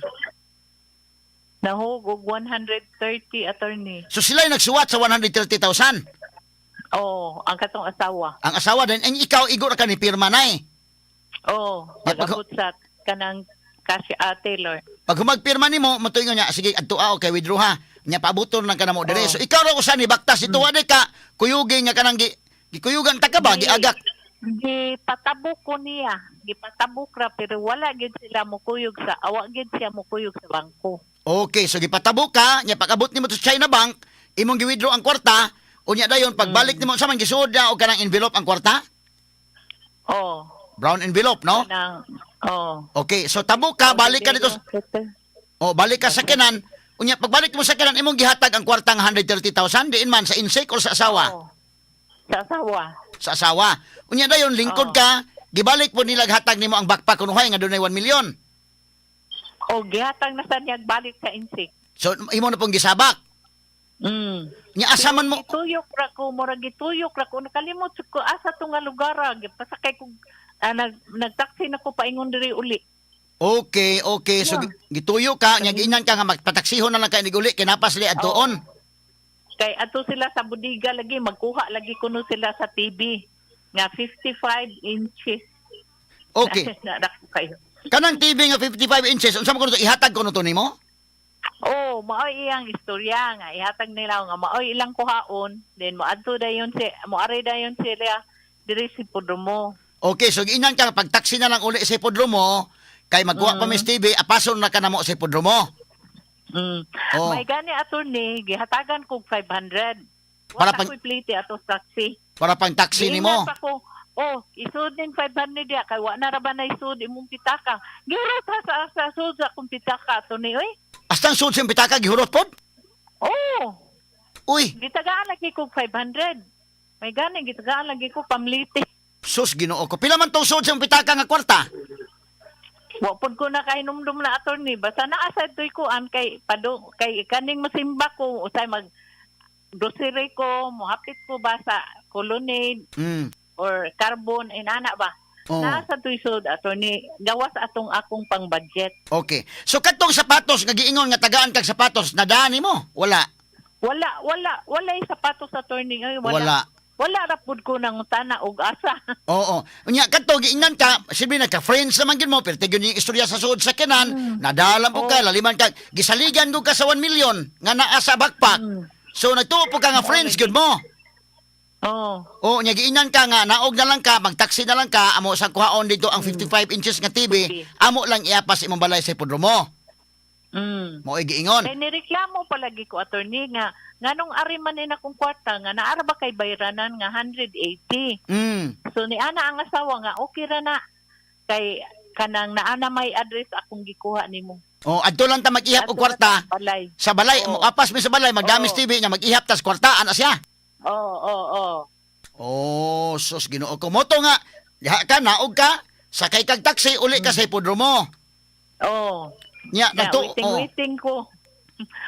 Nahug og 130, attorney. So sila nagsuwat sa 130,000. Oh, ang katong asawa. Ang asawa din, ang ikaw igo ra ka ni pirma nay. Oh, Ya, pag-abot sa kanang cash tailor. Pag humagpirma nimo, motuingon niya, sige adto ah, okay, withdraw ha. Nya paabuton lang ka na mo dire. Oo. So ikaw ra usa ni baktas ito wala ka kuyugi nga kanang gikuyugan ta ka ba giagak. Gipatabok ko niya. Gipatabok ra pero wala gid sila mukuyog sa awa gid siya mukuyog sa bangko. Okay, so gipatabok ka, nya pag-abot nimo sa China Bank, imong gi-withdraw ang kwarta, unya dayon pagbalik nimo sa man gisuod na og kanang envelope ang kwarta? Oh, Brown envelope, no? kanang oh. Okay, so tabok ka, balik ka dito. Oh, balik ka sa kanan. Unya pagbalik mo sa kanan imong gihatag ang kwarta nga 130,000 diin man sa insect or sa asawa? Oh. Sa asawa. Sa asawa. Unya dayon lingkod ka, gibalik po nila hatag nimo ang backpack kunuhay nga dunay 1 million. O gihatag na sa niya balik sa insik. So imo na pong gisabak. Nya asa man mo Gituyok ra ko, murag gituyok ra ko. Nakalimot ko asa to nga lugar ra. Gipasakay ko nagtaksi na ko paingon diri uli. Okay. So gituyo ka, nya giinan ka nga magpataksihon na lang ka inig uli kay napas li adtoon. Kay ato sila sa budiga lagi magkuha lagi kuno sila sa TV nga 55 inches. Okay. Nadako kayo. Kanang TV nga 55 inches, unsa man kuno to ihatag kuno to nimo? Oh, maoy iyang istorya nga ihatag nila nga maoy ilang kuhaon, then moadto dayon si moari dayon sila diri si Podromo. Okay, so giinan ka pag taxi na lang uli sa hipodromo kay magkuha pa mis TV, apason na ka na mo sa hipodromo. Oh. May gani attorney gihatagan kog 500. Para Wala ko'y plite ato sa taxi. Para pang taxi nimo. Giingnan pa ko, oh, isud ning 500 diya kay wa na ra ba na isud imong pitaka. Gihurot ha sa sud sa akong pitaka attorney oy. Astang sud sa pitaka gihurot pod? Oh, Uy, gitagaan lagi kog 500. May gani gitagaan lagi ko pamlite. Sus Ginoo ko. Pila man tong sud sa pitaka nga kwarta? Wa pud ko na kahinumdum na, attorney, basta naa sa toy kuan kay pado kay kaning masimba ko usay mag grocery ko, mohapit ko ba sa Colonnade or Carbon inana ba. Oo. Naa sa tuy sud, attorney, gawas atong akong pang budget. Okay. So katong sapatos nga giingon nga tagaan kag sapatos, nadaan nimo? Wala. Wala, wala, walay sapatos, attorney. Ay, wala. Wala. Wala ra pud ko nang tana og asa. Oo. Unya kadto giingnan ka, silbi nagka friends naman gid mo, pero tigyon yung istorya sa suod sa kinan, nadalan po ka, laliman ka, gisaligan gud ka sa 1 million nga naa sa backpack. So nagtuo po ka nga friends gud mo. Oh. Oo, nya giingnan ka nga naog na lang ka, magtaxi na lang ka, amo sa kuhaon dito ang 55 inches nga TV, TV. amo lang iapas imong balay sa hipodromo. Mo'y giingon. Kay nireklamo palagi ko, attorney, nga nganong ari man ni akong kwarta nga naara ba kay bayranan nga 180. So ni ana ang asawa nga okay ra na kay kanang naana may address akong gikuha nimo. Oh, adto lang ta mag-ihap og Adto kwarta ra ta balay. sa balay, Oo. mo apas mi sa balay, magdamis TV nya mag-ihap tas kwarta ana siya. Oo. Oh, sus Ginoo ko. Moto nga, diha ka naog ka, sakay kag taxi uli ka sa hipodromo. Oo. Nya Na, nagto waiting, oh, waiting ko.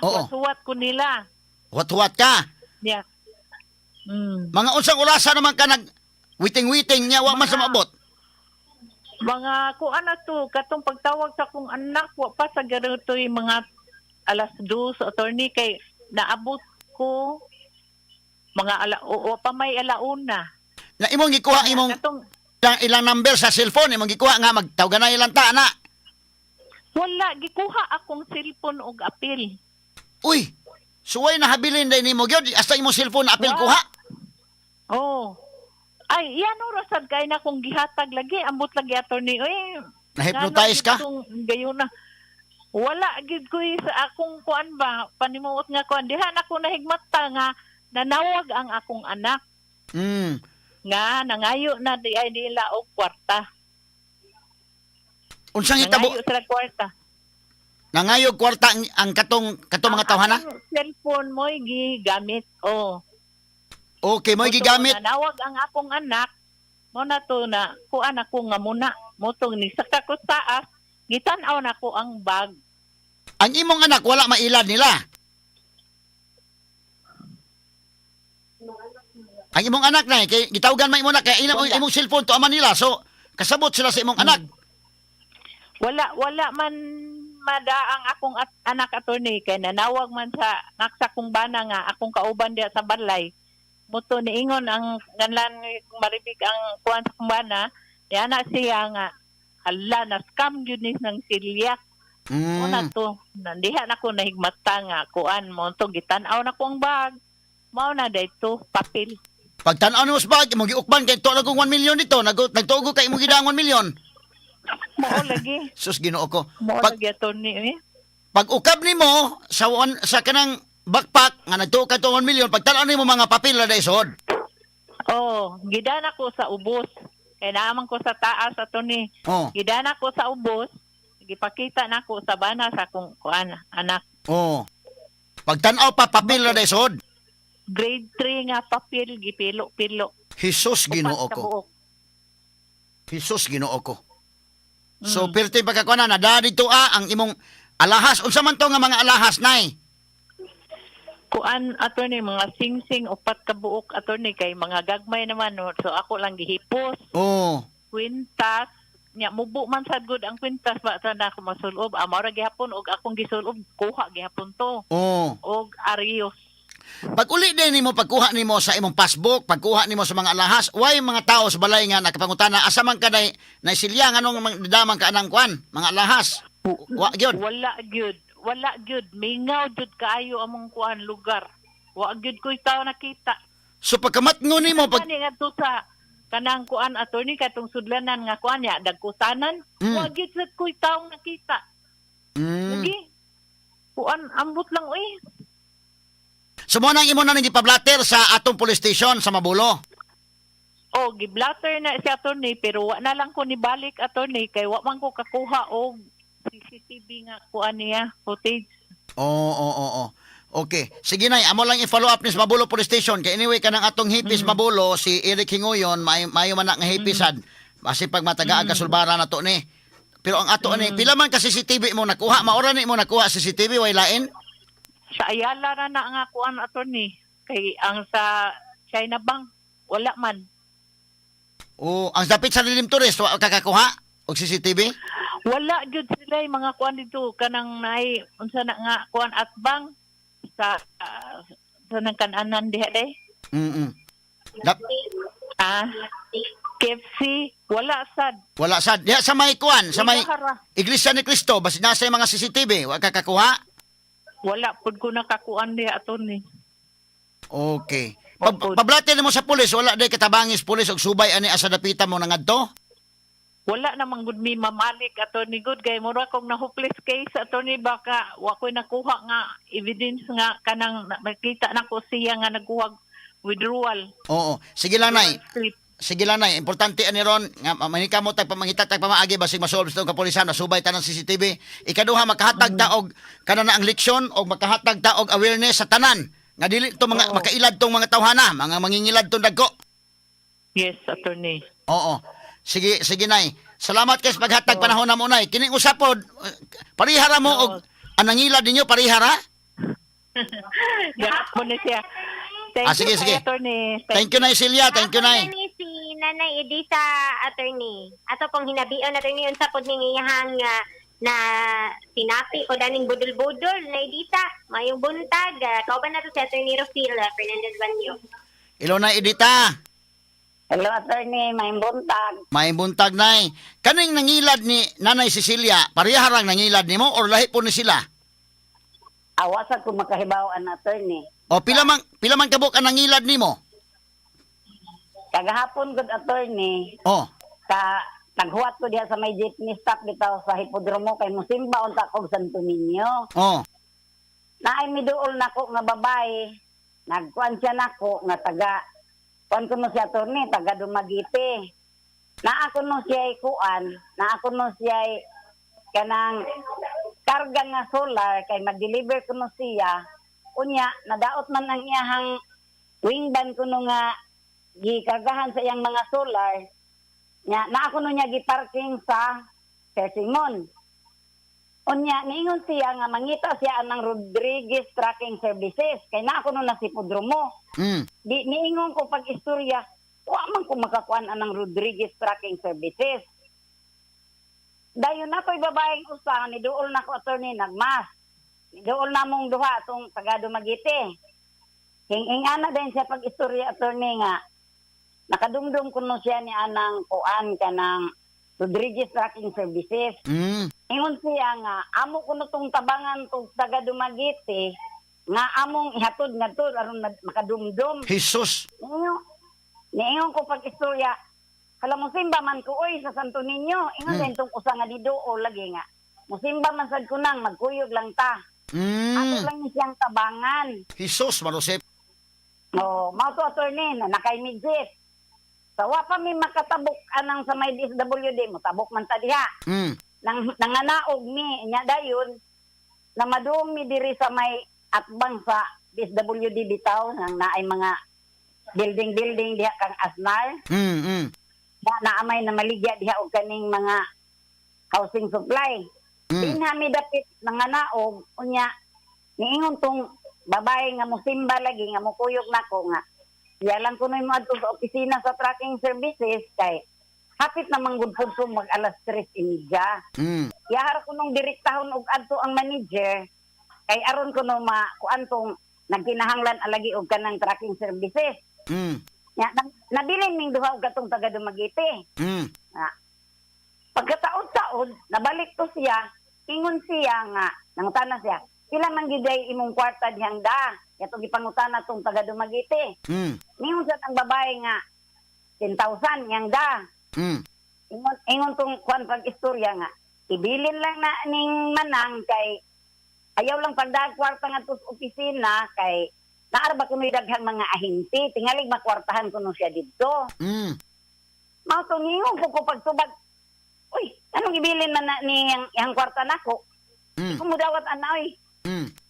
Oo. Wasuwat ko nila. Huwat-huwat ka. Yeah. Mga unsang orasa naman ka nag waiting-waiting nya wa man sa maabot. Mga kuan na to, katong pagtawag sa akong anak, wa pa sa garito'y mga 2:00, attorney, kay naabot ko mga ala, o, pa may 1:00. Na imong gikuha imong Katong, ilang number sa cellphone, imong gikuha nga magtawgan na ilang ta na. Wala, gikuha akong cellphone og apil. Uy, suway na habilin day nimo gyud hasta imong cellphone na apil Wa. kuha. Oh. Ay, yan oras sad kay na kung gihatag lagi, ambot lagi, attorney. Uy, Na-hypnotize ka? Gayon na. Wala gid ko eh, sa akong kuan ba, panimuot nga kuan. Diha na ko nahigmata nga nanawag ang akong anak nga nangayo na di ay nila og kwarta. Unsang hitabo? Nangayo sila kwarta. Nangayo kwarta ang katong katong mga Ang tawhana? akong cellphone mo'y gigamit. Oh. Okay, mo Moto, gigamit. Nanawag ang akong anak. Mo na to na kuan ako nga muna. Motong ni saka ko taas, gitan-aw na ko ang bag. Ang imong anak wala mailad nila. Ang imong anak na kay gitawgan man imo na kay ilang Wala. imong cellphone to ama nila. So kasabot sila sa imong anak. Wala wala man madaang akong anak, attorney, kay nanawag man sa ngaksa kong bana nga akong kauban diya sa balay. Muto niingon ang ganlan maribig ang kuan sa kong bana, niya na siya nga hala na scam gyud ni ng silya. Una to, nandiha na ko nahigmata nga kuan mo to gitan-aw na ko ang bag. Mao na dayto papel. Pag tan-aw nimo sa bag, imong giukban kay tuo kong 1 million dito, nagtuo kay imong gidaang 1 million. Mao lagi. Sus Ginoo ko. Mao Pag lagi, attorney eh. pag ukab nimo sa one, sa kanang backpack nga nagtuo ka to 1 million, pag tan-aw nimo mga papel na daysod. Oh, gidana ko sa ubos. Kay naaman ko sa taas, attorney. Oh. Gidana ko sa ubos, gipakita na ko sa bana sa akong kuan anak. Oh. Pag tan-aw pa papel na daysod. Grade 3 nga papel gipilo-pilo. Jesus Ginoo Upat ka ko. buok. Jesus Ginoo ko. So pirti pagkakuan na dito ang imong alahas, unsa man to nga mga alahas nay? Kuan, attorney, mga singsing upat ka buok, attorney, kay mga gagmay naman no. So ako lang gihipos. Oh. Kwintas nya mubo man sad gud ang kwintas ba sa na ako masulob amo ra gihapon og akong gisulob kuha gihapon to Oh. og arios. Pag uli din nimo pagkuha nimo sa imong passbook, pagkuha nimo sa mga alahas, why mga tao sa balay nga nakapangutana asa man ka nay naisilya nganong damang ka anang kuan, mga alahas. Wa gyud. Wala gyud, wala gyud, mingaw gyud kaayo among kuan lugar. Wa gyud ko'y tao nakita. So pagkamatngo nimo pag Kani ngadto sa kanang kuan, attorney, katong sudlanan nga kuan ya dagkutanan, wa gyud sad ko'y tao nakita. Lagi. Kuan ambot lang oy. So mo nang imo na nang gipablatter sa atong police station sa Mabulo. Oh, giblatter na si attorney pero wa na lang ko ni balik, attorney, kay wa man ko kakuha og CCTV nga kuan niya footage. Oo. Okay. Sige nay, amo lang i-follow up ni sa Mabulo Police Station. Kay anyway kanang atong hipis Mabulo si Eric Hinguyon, maayo man na nga hipisad. Basi pag matagaan ka sulbara na to ni. Pero ang ato ni, pila man ka CCTV mo nakuha, maura ni mo nakuha CCTV way lain? Sa Ayala ra na nga kuan, attorney, kay ang sa China Bank wala man. O ang dapit sa Redemptorist, wa ka kakuha og CCTV? Wala gyud sila yung mga kuan dito kanang naay unsa na nga kuan atbang sa sa nang kananan diha day. Ah, KFC wala sad. Wala sad. Diha sa may kuan, sa may Ilahara. Iglesia ni Cristo, basi nasa yung mga CCTV, wa ka kakuha? Wala pud ko nakakuan diha, attorney. Okay. Opo. Pablate nimo sa pulis, wala day katabangis pulis og subay ani asa dapita mo nangadto? Wala namang gud mi mamalik, attorney, good kay mura kong na hopeless case, attorney, baka wa ko'y nakuha nga evidence nga kanang makita nako siya nga nagkuha withdrawal. Oo. Sige lang, Nay. Slip. Sige lang, Nay. Importante ani ron nga manika mo tag pamangita tag pamaagi basig masolve sa kapulisan, nasubay tanan CCTV. Ikaduha, makahatag ta og kana na ang leksyon og makahatag ta og awareness sa tanan nga dili to mga makailad tong mga tawhana, mga mangingilad tong dagko. Yes, attorney. Oo. Sige, sige, Nay. Salamat kay sa paghatag panahon na mo, Nay. Kining usapod parihara mo og ang nangilad ninyo parihara? Gapon na siya. Thank Ah, sige, you, sige. Attorney. Thank you, Nay Celia. Thank you, Nay. Attorney, si Nanay Edisa, attorney. Ato pong hinabion, attorney, unsa pod ning iyahang na sinapi o daning budol-budol na Edisa. Mayong buntag. Kauban nato si Attorney Rufil Fernandez Banyo. Ilo, Nay Edita. Hello, attorney. May buntag. May buntag, Nay. Kaning nangilad ni Nanay Cecilia, pareharang nangilad nimo or lahi po ni sila? Awasa ko makahibaw an attorney. O pila man kabuk ang nangilad nimo? Kagahapon good attorney, Oh. ka naghuwat ko diha sa may jeepney stop bitaw sa Hipodromo kay musimba unta kog Santo Niño. Oh. Naay miduol nako nga babae. Nagkuan siya nako nga taga kuan ko no si attorney, taga Dumaguete. Naa ko no siya kuan, naa ko no siya kanang karga nga solar kay mag-deliver ko no siya. Unya, nadaot man ang iyahang wing van kuno nga gikargahan sa iyang mga solar. Nya, naa ko no niya giparking sa Persimon. Unya, niingon siya nga mangita siya anang Rodriguez Trucking Services kay naa ko no na si Pudromo. Di niingon ko pag istorya, wa man ko makakuan anang Rodriguez Trucking Services. Dayon na ko'y babaeng usa ni duol na ko, attorney, nagmas. Ni duol na mong duha atong taga Dumaguete. Hing ana din siya pag istorya, attorney, nga nakadumdum kuno siya ni anang kuan kanang Rodriguez Trucking Services. Ingon siya nga amo kuno tong tabangan tong taga Dumaguete nga among ihatod ngadto aron makadumdum. Jesus. Niingon ko pag istorya, hala, musimba man ko oy sa Santo Niño. Ingon din tong usa nga diduo lagi nga. Musimba man sad ko nang magkuyog lang ta. Ato lang ni siyang tabangan. Jesus, Marosep. Oh, mao to, attorney, na nakay midget. Sa wa pa mi makatabok anang sa may DSWD, motabok man ta diha. Nang nanganaog mi nya dayon na maduong mi diri sa may atbang sa DSWD bitaw nang naay mga building building diha kang Asnar na naamay na maligya diha og kaning mga housing supply. Dinha mi dapit nanganaog, unya niingon tong babae nga musimba lagi nga mukuyog nako nga siya lang kunoy mo adto sa opisina sa trucking services kay hapit na manggod pud ko mag alas 3:30. Yahar ko nung direktahon og adto ang manager kay aron ko no ma kuan tong nagkinahanglan alagi og kanang trucking services. Nya nabilin ming duha og katong taga Dumaguete. Ah. Pagkataod-taod, nabalik to siya, ingon siya nga, nangutana siya, "Pila man gyud ay imong kwarta dihang da?" Yatong gipangutana tong taga Dumaguete. Ningon sa ang babae nga, 10,000 yang da. Ingon tong kuan pag istorya nga, ibilin lang na ning manang kay ayaw lang pagdag kwarta nga sa opisina kay naa ra ba kuno'y daghang mga ahente, tingalig makwartahan kuno siya didto. Mao to ningon ko pagtubag, "Uy, anong ibilin man na ni yang kwarta nako?" Kung mudawat ana oy.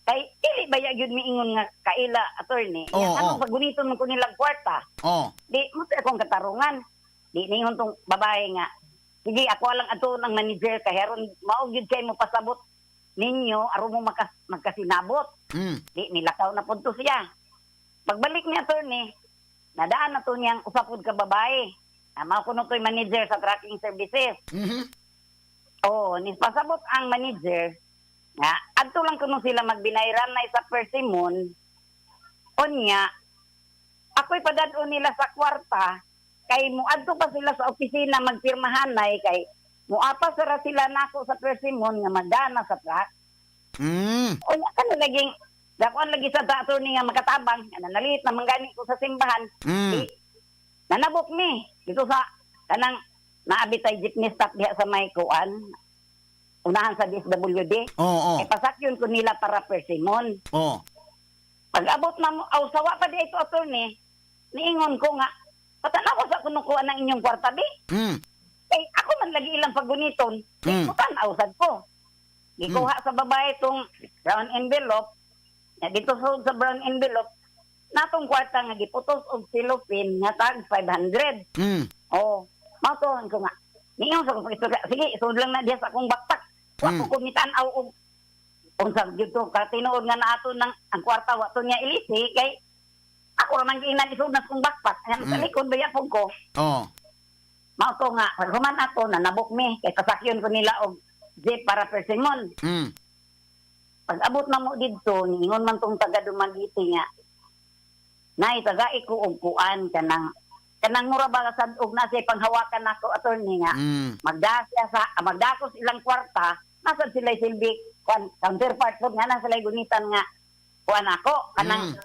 Kay dili ba ya gyud miingon nga kaila, attorney? Oo, anong oo. paguniton man ko nilang kwarta? Di mo to akong katarungan. Di ningon tong babae nga, "Sige, ako lang ato ng manager kay aron mao gyud kay mo pasabot ninyo aron mo magkasinabot." Di nilakaw na pud to siya. Pagbalik ni attorney, nadaan na to niyang usa pud ka babae. Mao kuno to'y manager sa trucking services. Oh, ni pasabot ang manager nga adto lang kuno sila magbinayran na sa Persimmon. Unya, ako'y padad-on nila sa kwarta kay muadto pa sila sa opisina magpirmahanay kay muapa sara sila nako sa Persimmon nga magdana sa truck. Unya kan laging dakuan lagi sa dato ni nga makatabang nga nanalit na manggani ko sa simbahan. Di, nanabok mi dito sa kanang naabi tay jeepney stop diha sa may kuan unahan sa DSWD. Oo. Eh, pasakyon ko nila para Persimmon. Pag abot na mo, aw sawa pa di ito, attorney, niingon ko nga, patanaw sa kuno kuan ang inyong kwarta bi. Eh, ako man lagi ilang pagguniton. Mm. Tan sad ko. Gikuha sa babae itong brown envelope. Na dito sa brown envelope, natong kwarta nga giputos og cellophane nga tag 500. Oh, mao to ko nga. Niingon sa kong pag-istorya, sige, isod lang na diya sa akong backpack. Wa ko kumitan-aw og unsa gyud to ka tinuod nga naato ng ang kwarta wa to niya ilisi kay ako ra man giingnan isod na sa akong backpack. Nga sa likod ba yapon ko. Mao to nga pag human ako nanabok mi kay pasakyon ko nila og jeep para Persimmon. Pag abot na mo didto, niingon man tong taga Dumaguete nga, "Nay, tagai ko og kuan kanang kanang mura ba sad og nasa panghawakan nako, attorney, nga magdasya sa magdakos ilang kwarta, nasa sila silbi kuan counterpart po nga na sila gunitan nga kuan ako kanang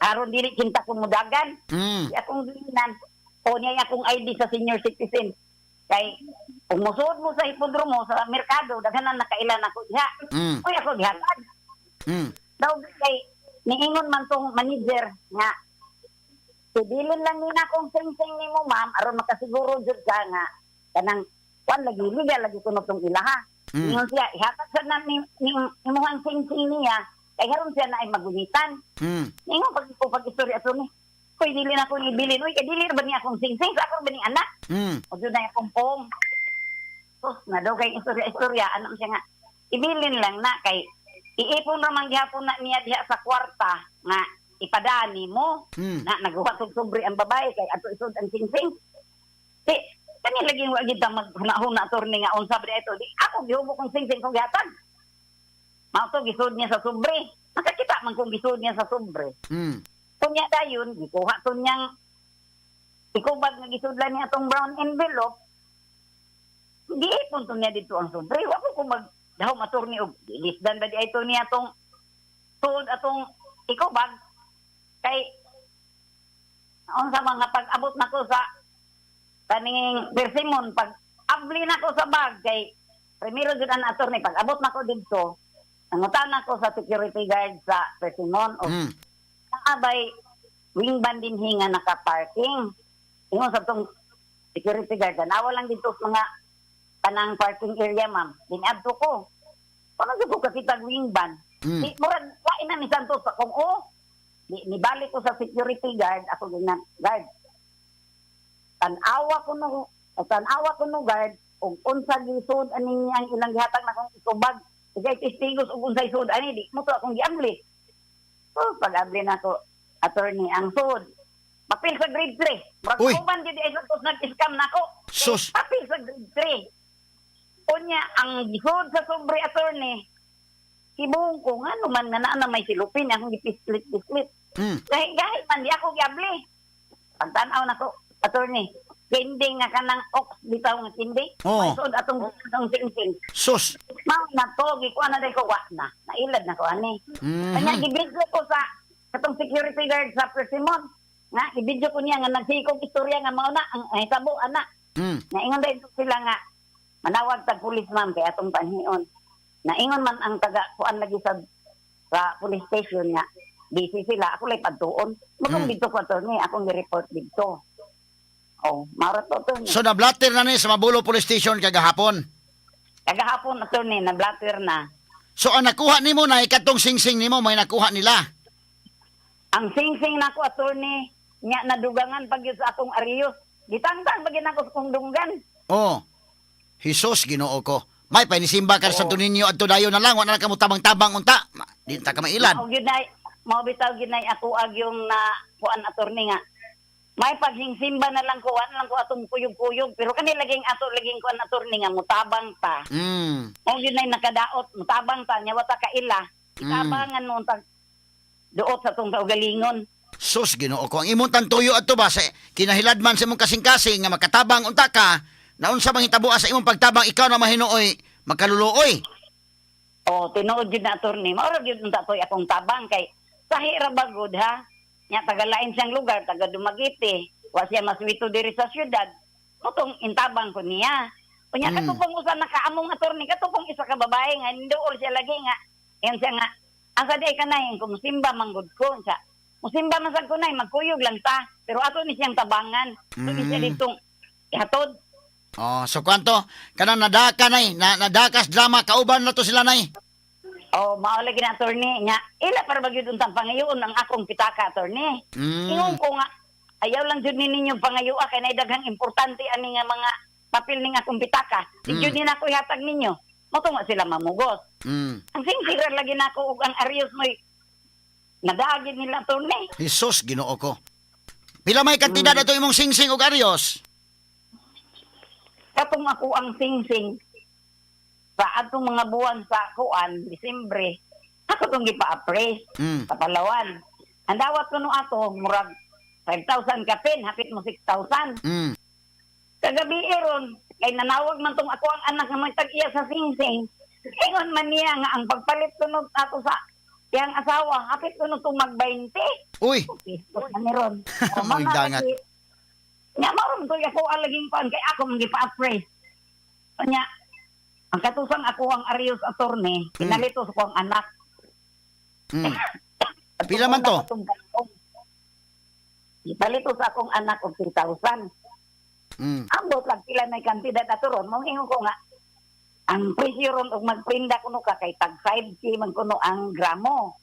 aron dili kinta ko mudagan." Di akong gilinan o niya akong ID sa senior citizen kay kung musuod mo sa hipodromo sa merkado daghan na nakailan ako diha. Uy, ako gihatag. Daw kay niingon man tong manager nga, "Tibilin lang nina kung sing-sing nimo, ma'am, aron makasiguro jud ka nga kanang kuan lagi liga lagi kuno tong ilaha." Ingon siya, ihatag sa na ni imuhang sing-sing niya kay haron siya na ay magunitan. Ningon pag ko pag istorya ato ni. Koy dili na ko ibilin. Uy, kay dili ra ba niya akong sing-sing sa ako ba ni anak? O jud na akong pong. Sus, na daw kay istorya-istorya ano siya nga ibilin lang na kay iipon ra man gihapon na niya diha sa kwarta nga ipadani mo. Na naghuwat og sobre ang babae kay ato isod ang singsing. Di kani lagi wa gid ta maghuna-huna, attorney, nga unsa ba ito. Di ako gihubo kong singsing kong gihatag. Mao to gisud niya sa sobre. Nakakita man kung gisud niya sa sobre. Kunya dayon gikuha to niyang ikubag nga gisudlan niya atong brown envelope. Giipon to niya dito ang sobre. Wa ko kung mag dahom, attorney, og gilisdan ba di ito niya atong tuod atong ikubag kay unsa mga pag-abot nako sa kaning Persimmon, pag abli nako sa bag kay primero jud ang attorney, pag abot nako didto nangutan nako sa security guard sa Persimmon o abay wing van din nga naka-parking. Ingon sa tong security guard, "Tanawa lang dito sa mga kanang parking area, ma'am." Dinadto ko. Paano jud ko kakita wing van? Di murag lain na ni Santos sa kung oh. Di nibalik ko sa security guard, ako ginan, "Guard. Tan-awa ko no, guard, og unsa gisud ani ang ilang gihatag na kong ikubag. Igay testigos og unsay sud ani di mo to akong giabli." So pag abli nako, attorney, ang sud papel sa grade 3. Murag Uy. uban gyud ay Santos nag-scam nako. Sus. Papel sa grade 3. Unya ang gisud sa sobre, attorney, kibong ko nga man nga naa na may silupin akong gipislit-pislit. Gahi gahi man di ako giabli. Pagtan-aw nako, attorney, kindi nga kanang ox bitaw nga kindi. Oo. May suod atong atong sing-sing. Sus. Mao na to, gikuha na dahil ko, wa na. Nailad na ko ani. Kanya gibidyo ko sa katong security guard sa Persimmon. Nga ibidyo ko niya nga nagsikog istorya nga mao na ang hitabo ana. Naingon dahil sila nga manawag tag pulis, ma'am, kay atong panhion. Naingon man ang taga kuan lagi sa police station nga busy sila, ako lay padtuon. Magong dito ko, attorney, akong gi-report dito. Oh, mao to, attorney. So na-blatter na ni sa Mabolo Police Station kagahapon. Kagahapon, attorney, na blatter na. So ang nakuha nimo na ikatong singsing nimo may nakuha nila. Ang sing-sing nako, attorney, nya nadugangan pag yun sa akong ariyos. Gitangtang pag yun ako sa akong dunggan. Oh. Jesus, Ginoo ko. May painisimba ka sa Santo Niño adto dayon na lang wa na lang kamo tabang-tabang unta. Di ta ka mailad. Mao gyud nay, mao bitaw gyud nay ako ag yung na kuan, attorney, nga. May paghingsimba na lang ko, wala lang ko atong kuyog-kuyog. Pero kani laging ato, laging kuan attorney nga, mutabang ta. O yun ay nakadaot, mutabang ta, nya wata kaila. Itabangan mo tag duot sa tong kaugalingon. Sus, Ginoo ko. Ang imong tantuyo adto ba sa kinahilad man sa imong kasing-kasing nga makatabang unta ka, naunsa bang hitaboa sa imong pagtabang ikaw na mahinuoy, makaluluoy. O, tinuod yun na attorney. Maurag yun unta to'y akong tabang kay sahi ra ba gud ha? Nya tagalain siyang lugar, taga Dumaguete. Wa siya maswito diri sa syudad. Motong intabang ko niya. Unya kato pong usa nakaamong attorney, kato pong isa ka babae nga ninduol siya lagi nga. Yan siya nga, asa di ka nay kung musimba manggod ko siya. Musimba man sad ko nay, magkuyog lang ta. Pero ato ni siyang tabangan. Ato ni siya ditong ihatod. Oh, so kwanto kanang nadaka nay, na, nadakas drama kauban na to sila nay. Oh, mao lagi na attorney nga. Ila para ba gyud untang pangayoon ang akong pitaka attorney. Ingon ko nga ayaw lang jud ni ninyo pangayoa kay nay daghang importante ani nga mga papel ning akong pitaka. Di jud ni nako ihatag ninyo. Mo nga sila mamugos. Ang singsira lagi nako og ang arios mo'y nadaagid nila attorney. Jesus, Ginoo ko. Pila may kantidad ato imong singsing og aryos? Katong ako ang singsing sa atong mga buwan sa kuan, Disembre, ako tong gipa-appraise sa Palawan. Ang dawat ko no ato, murag 5,000 kapin, hapit mo 6,000. Kagabi ron, kay nanawag man tong ako ang anak nga may tag-iya sa singsing. Ingon man niya nga ang pagpalit ko no ato sa iyang asawa, hapit ko no tong mag-20. Uy, Facebook na ni ron. O, Mo'y mama, dangat. kasi, Nya maron to ako ang laging kuan kay ako man gipa-appraise. Nya, ang katusang ako ang Arius attorney, pinalito sa akong anak. Pila man to? Ipalito sa akong anak og 3,000. Ambot lang pila na kantidad ato ron. Mong ingon ko nga, ang presyo ron og magprinda kuno ka kay tag 5K man kuno ang gramo.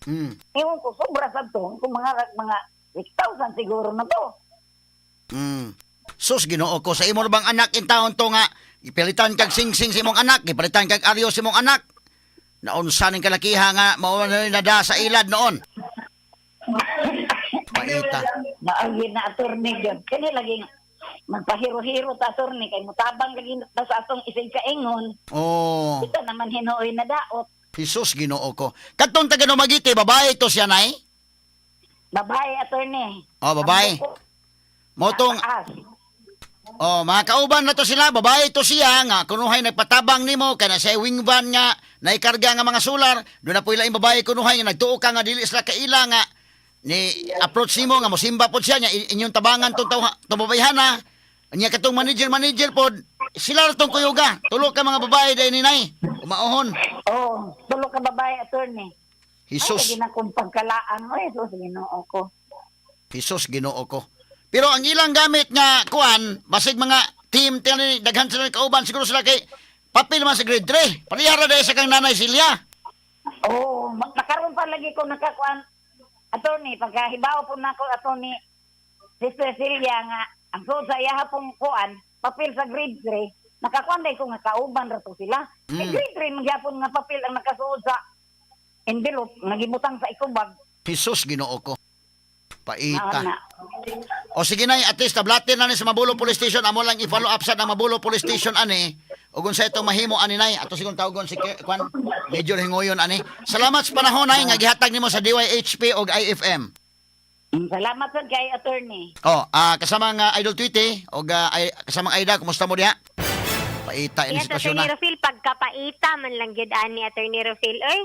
Ingon ko sobra sad to, kung mga 6,000 siguro na to. Sus, Ginoo ko sa imo ra bang anak in taon to nga ipilitan kag singsing sa imong anak, gipalitan kag aryo sa imong anak. Naunsa ning kalakiha nga mao na nada sa ilad noon. Paita. Maagi na attorney gyud. Kani lagi magpahiro-hiro ta attorney kay mutabang lagi ta sa atong isig kaingon. Oh, Kita naman hinuoy na daot. Jesus, Ginoo ko. Katong taga Dumaguete, babae to siya nay. Babae attorney. Oh, babae. Ang buko, Motong taas. Oh, mga kauban na to sila, babae to siya nga kunuhay nagpatabang nimo kay na siya wing van nga naikarga nga mga solar, doon na po ilaing babae kunuhay nga nagtuo ka nga dili sila kaila nga ni approach nimo nga mosimba pod siya nya inyong tabangan tong tawha tong babayhana. Nya katong manager manager pod sila ra tong kuyuga. Tulo ka mga babae dahil ni nay. Umaohon. Oh, tulo ka babae attorney. Ay, Jesus, lagi na kong pagkalaan. Ay, Jesus, Ginoo ko. Jesus, Ginoo ko. Pero ang ilang gamit nga kuan, basig mga team tingali daghan sila kauban siguro sila kay papel man sa grade 3. Parehara dahil sa kang nanay Silya. Oo, oh, nakaroon pa lagi ko nakakuan. Attorney, pagkahibaw po nako attorney Sister Celia nga ang suod sa iyaha pong kuan, papel sa grade 3, nakakuan dahil ko nga kauban ra to sila. Mm. Grade 3 magyapon nga papel ang nakasuod sa envelope nga gibutang sa ikubag. Jesus, Ginoo ko. Paita. Na. O sige nay, at least tablatin na ni sa Mabulo Police Station. Amo lang i-follow up sa ng Mabulo Police Station ani. Ug unsa itong mahimo ani nay, ato siguro tawagon si Kwan Major Hingoyon ani. Salamat sa panahon nay nga gihatag nimo sa DYHP og IFM. Salamat sad kay attorney. Oh, kasama nga Idol Tweety og kasamang Aida, kumusta mo diha? Paita ini Yes, sitwasyon Attorney na. Rufil, pagkapaita man lang gyud ani Attorney Rufil. Oy,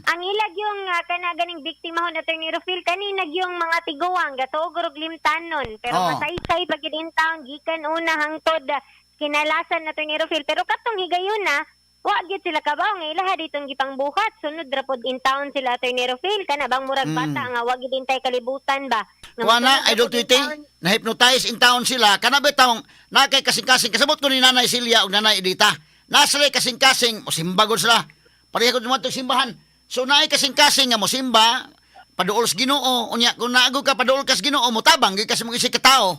ang ilag yung kana ganing biktima hon Attorney Rufil kanina yung mga tiguang gatuog og limtanon pero masaysay pag gyud in town gikan una hangtod kinalasan na Attorney Rufil pero katong higayon na wa gyud sila kabaw nga ilaha ditong gipangbuhat sunod ra pod in town sila Attorney Rufil kana bang murag bata nga wa gyud intay kalibutan ba. Nga Kuha na, mosunod ra Idol pod in Tweety, town. na-hypnotize in town sila. Kana ba taong nakay kasing-kasing, kasabot ko ni Nanay Silya o Nanay Edita. Nasa kasing-kasing, mosimba gud sila. Pareha ko dumadto simbahan. So naay kasing-kasing nga mosimba, paduol sa Ginoo, unya kung naago ka paduol kas Ginoo, motabang gyud kasi mong isig ka tao.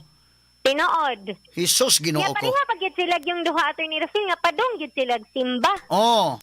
Tinuod. Jesus, Ginoo Kaya ko. pareha pag gyud sila yung duha Attorney Rufil nga padung gyud sila simba. Oh.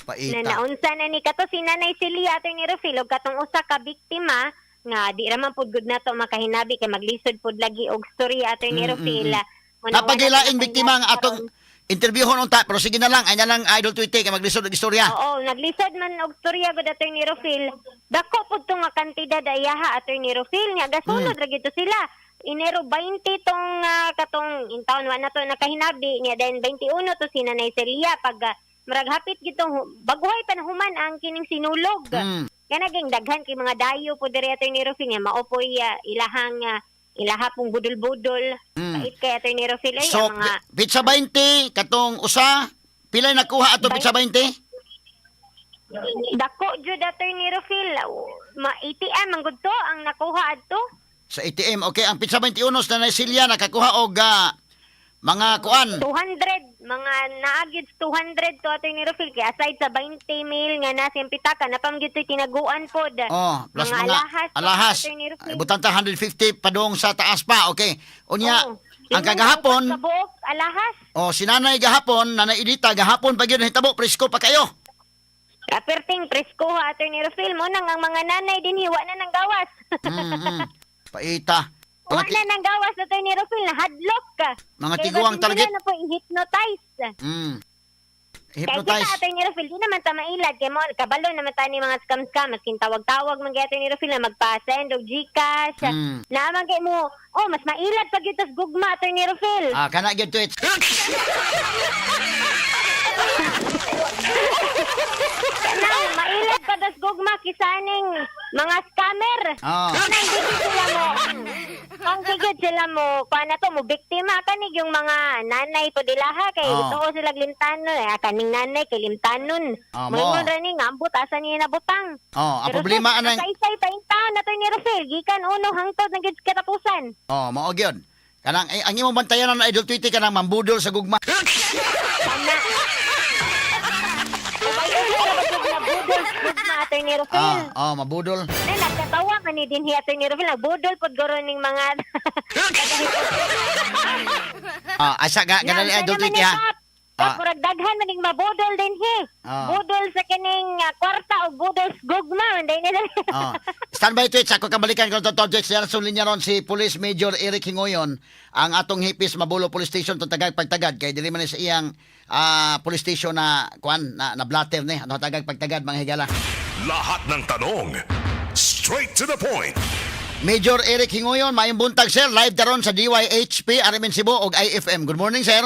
Na Paita. naunsa na ni kato si Nanay Celia Attorney Rufil og katong usa ka biktima Nga di ra man pud gud nato makahinabi kay maglisod pud lagi og storya, Attorney Rufil. Muna wala Naa pa gyuy laing ta biktima nga atong karon. interviewhon unta, pero sige na lang, ay na lang, Idol Tweety, kay maglisod og istorya. Oo, naglisod man og storya gud, Attorney Rufil. Dako pud to nga kantidad ayaha, Attorney Rufil, nga gasunod ra gito sila. Enero 20 tong katong intawon wa na to nakahinabi niya, then 21 to si Nanay Celia pag murag hapit gitong baguhay pa na human ang kining sinulog. Nga naging daghan kay mga dayo po diri, Attorney Rufil, nga mao poy ilahang ilaha pong budol-budol. Pait kay Attorney Rufil ay So, ang mga pitsa 20, katong usa, pila nakuha ato pitsa 20? Dako jud, Attorney Rufil, ma ATM man gud to ang nakuha adto. Sa ATM, okay. Ang pitsa 21 sa Nanay Celia nakakuha og mga kuan. 200, mga naagid 200 to, Attorney Rufil, kay aside sa 20 mil nga nasa iyang pitaka napam gyud to'y tinaguan pod. Oh, plus mga mga alahas pa, alahas. Attorney Rufil. Ay, butang ta 150 padong sa taas pa. Okay. Unya, Oo. ang kagahapon, Limang kabuok alahas. Oh, si nanay gahapon, Nanay Edita, gahapon pa gyud nahitabo, presko pa kayo. Aperting presko ha, Attorney Rufil, mo nang ang mga nanay din hiwa na ng gawas. Paita. Wa Mga, na ng gawas, Attorney Rufil, nahadlok ka. mga Kay tiguang basin target. nila na po i-hypnotize. Kay Hypnotize. kita, Attorney Rufil, di naman ta mailad. Kay mo, kabalo naman ta ni mga scam-scam. Maskin tawag-tawag man kay Attorney Rufil na magpa-send og GCash. Naaman kay mo, oh, mas mailad pag yun tas gugma, Attorney Rufil. Ah, kana gyud tweet. Kanang mailad pa tas gugma kisaning mga scammer. Kanang di gid sila mo. Ang gigid sila mo, kuan na to, mo biktima kanig yung mga nanay po dilaha kay ito sila limtanon eh, kaning nanay kay limtanon. Ah, mo. Moingon ra ni nga ambot asa niya nabutang. Oh, ang Pero problema sus, anang Sa pa in taon na to ni Rosel, gikan uno hangtod na gid katapusan. Oh, mao gyud. Kanang eh, ang imong bantayan na, Idol Tweety, kanang mambudol sa gugma. Kana. Nabudol gugma, Attorney Rufil. Ah, oh, mabudol. Na nagkatawa man ni din hi Attorney Rufil, nagbudol pod guro ning mga Ah, asa ga ganali, Idol Tweety, ha. Ah. Murag daghan man ning mabudol din hi. Budol sa kining kwarta o budol sa gugma, hindi nila. Oh. Standby tweets ako kabalikan ko to tweets diyan sa linya ron si Police Major Eric Hingoyon, ang atong hipis Mabulo Police Station tong tagag pagtagad kay dili man ni sa iyang police station na kuan na, na blatter ni ano tagag pagtagad, mga higala. Lahat ng tanong, straight to the point. Major Eric Hingoyon, maayong buntag, sir. Live daron sa DYHP RMN Cebu og IFM. Good morning, sir.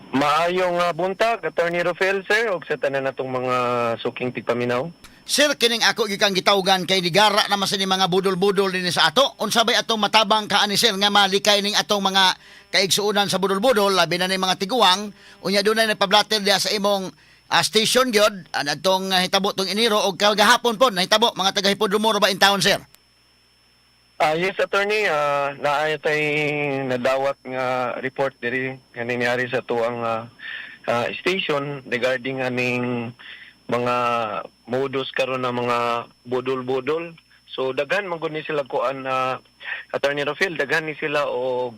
Maayong buntag, Attorney Rofel, sir, ug sa tanan natong mga suking tigpaminaw. Sir, kining ako gikang gitawgan kay nigara naman sa ni mga budol-budol dinhi sa ato. Unsa bay atong matabang kaani, sir, nga malikay ning atong mga kaigsuonan sa budol-budol, labi na ning mga tiguang, unya dunay nagpablatter diha sa imong station gyud atong hitabo tong Enero og kagahapon pod nahitabo mga taga Hipodromo ba in town, sir? Yes, Attorney, naay tay nadawat nga report diri nga nangyari sa tuang station regarding aning mga modus karon ng mga budol-budol. So daghan man gud ni sila kuan na, Attorney Rofel, daghan ni sila og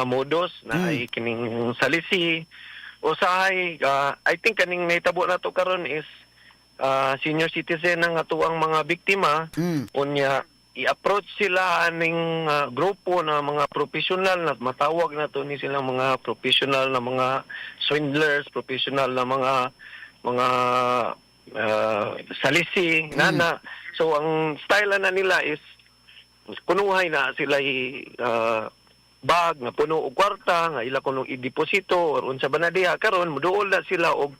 modus na ay kining salisi usahay. I think kaning nahitabo na to karon is senior citizen ang atuang mga biktima. Unya i-approach sila aning grupo na mga professional na matawag na to ni silang mga professional na mga swindlers, professional na mga salisi nana. So ang style na nila is kunuhay na sila bag nga puno og kwarta nga ila kunong i-deposito or unsa ba na diha. Karon muduol na sila og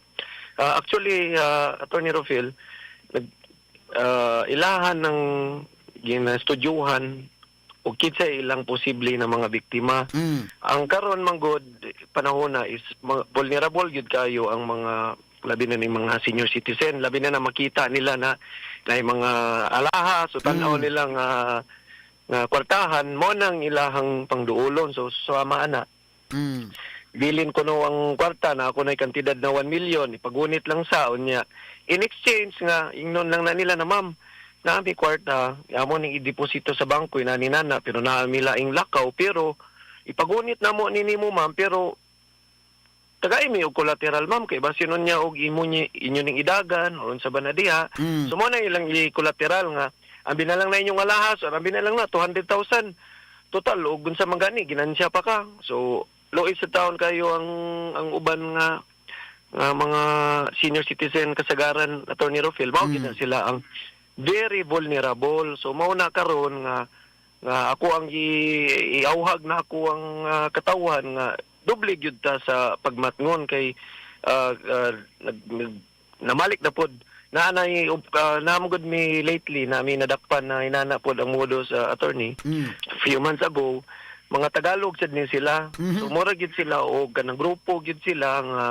actually, Attorney Rofil, nag ilahan ng ginastudyuhan og kinsa ilang posible na mga biktima. Ang karon man gud panahon na is vulnerable gyud kayo ang mga labi na ning mga senior citizen, labi na na makita nila na na mga alahas o tan-aw nila nga nga kwartahan mo nang ilahang pangduolon. So sama ana, bilin ko no ang kwarta na ako na kantidad na 1 million, ipagunit lang sa unya in exchange nga ingnon lang na nila na, "Ma'am, naami kwarta, amo ning i-deposito sa bangko inani nana, pero naami laing lakaw, pero ipagunit na mo nini mo, ma'am, pero tagay mi og collateral, ma'am, kay basin niya og imo ni inyo ning idagan or unsa ba na diha." So mo na ilang i-collateral nga Ambi na lang na inyong alahas or ambi na lang na 200,000. Total og unsa man gani ginansya pa ka. So luoy sa taon kayo ang uban nga nga mga senior citizen kasagaran, Attorney Rofil, mao gid na sila ang very vulnerable. So mao na karon nga nga ako ang iauhag na ako ang katawhan nga doble gyud ta sa pagmatngon kay namalik na pod na anay namugod mi lately na mi nadakpan na inana pod ang modus, attorney, few months ago. Mga Tagalog sad ni sila. So mura gid sila og kanang grupo gid sila nga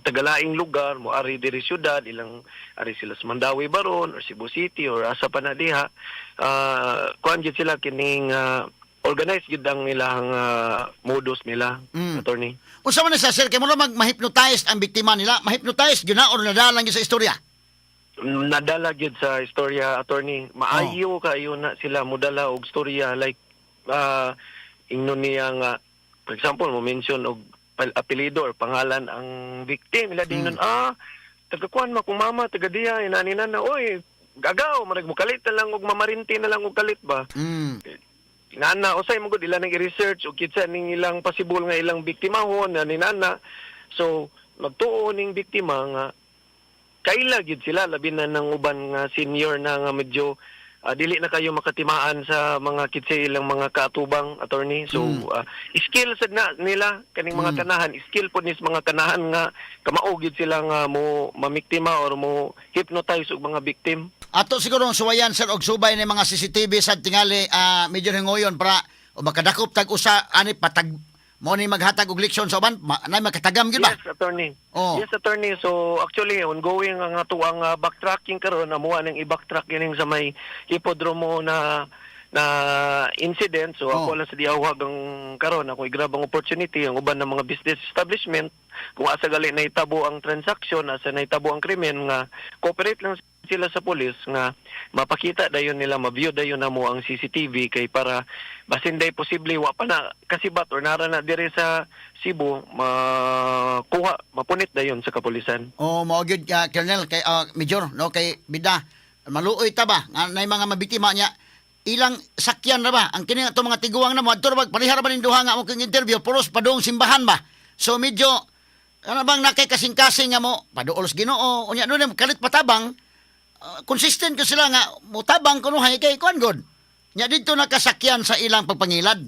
tagalaing lugar mo ari diri syudad ilang ari sila sa Mandaue baron or Cebu City or asa pa na diha. Kuan gid sila kining organized gid ang ilang modus nila, attorney. Unsa man na siya, sir, kay mo mag ma-hypnotize ang biktima nila, ma-hypnotize gyud na or nadala gyud sa istorya? Nadala gyud sa istorya, attorney. Maayo kayo na sila modala og istorya, like ingnon niya nga, for example, mo mention og apelyido or pangalan ang victim ila dingnon, "Ah, taga kuan ma kung mama taga diha inani na na, oy gagaw marag mokalit na lang og mamarinti na lang og kalit ba." Nana usay mo gud ila nang i-research og kinsa ning ilang possible nga ilang biktimahon ani nana. So magtuo ning biktima nga kaila gid sila, labi na ng uban nga senior na nga medyo dili na kayo makatimaan sa mga kitsa ilang mga kaatubang, attorney. So skill sad na nila kaning mga kanahan, skill pod nis mga kanahan nga kamao gid sila nga mo mamiktima or mo hypnotize og mga victim. Ato siguro ang suwayan, sir, og subay ni mga CCTV sa tingali medyo hingoyon para o makadakop tag usa ani patag mo ni maghatag og leksyon sa uban ma, nay makatagam gyud ba? Yes, attorney. Oh. Yes, attorney. So actually ongoing ang ato ang backtracking karon, amuha ning i-backtrack kining sa may hipodromo na na incident. So ako lang sa diawag ang karon ako i-grab ang opportunity ang uban ng mga business establishment kung asa gali nahitabo ang transaction, asa nahitabo ang krimen, nga cooperate lang sila sa pulis nga mapakita dayon nila, ma-view dayon namo ang CCTV kay para basin day posible wa pa na kasibat or nara na dire sa Cebu, makuha, mapunit dayon sa kapulisan. Oh, mao gyud ka, Colonel, kay Major, no, kay bida maluoy ta ba nga nay mga mabiktima niya ilang sakyan ra ba ang kini ato mga tiguang na mo adto ra ba parehara ba ning duha nga mo king interview, puros padung simbahan ba. So medyo ano bang nakay kasing-kasing nga mo paduol sa Ginoo unya nun kalit patabang, consistent ko sila nga mutabang kunuhay kay kuan god nya didto nakasakyan sa ilang pagpangilad.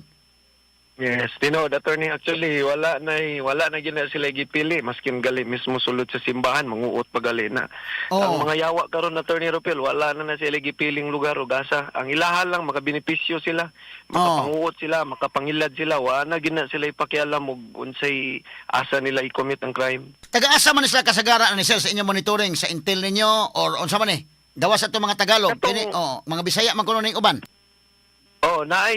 Yes, tinuod, attorney. Actually, wala na gina sila gipili maskin gali mismo sulod sa simbahan manguot pa gali na. Ang mga yawa karon, attorney Rupel, wala na na sila gipiling lugar o gasa. Ang ilaha lang makabenepisyo sila, makapanguot sila, makapangilad sila, wala na gina sila ipakialam og unsay asa nila i-commit ang crime. Taga-asa man ni sila kasagara ni sir sa inyong monitoring sa intel ninyo or unsa man ni gawas sa mga Tagalog kini, oh, mga Bisaya man kuno ning uban? Oh, naay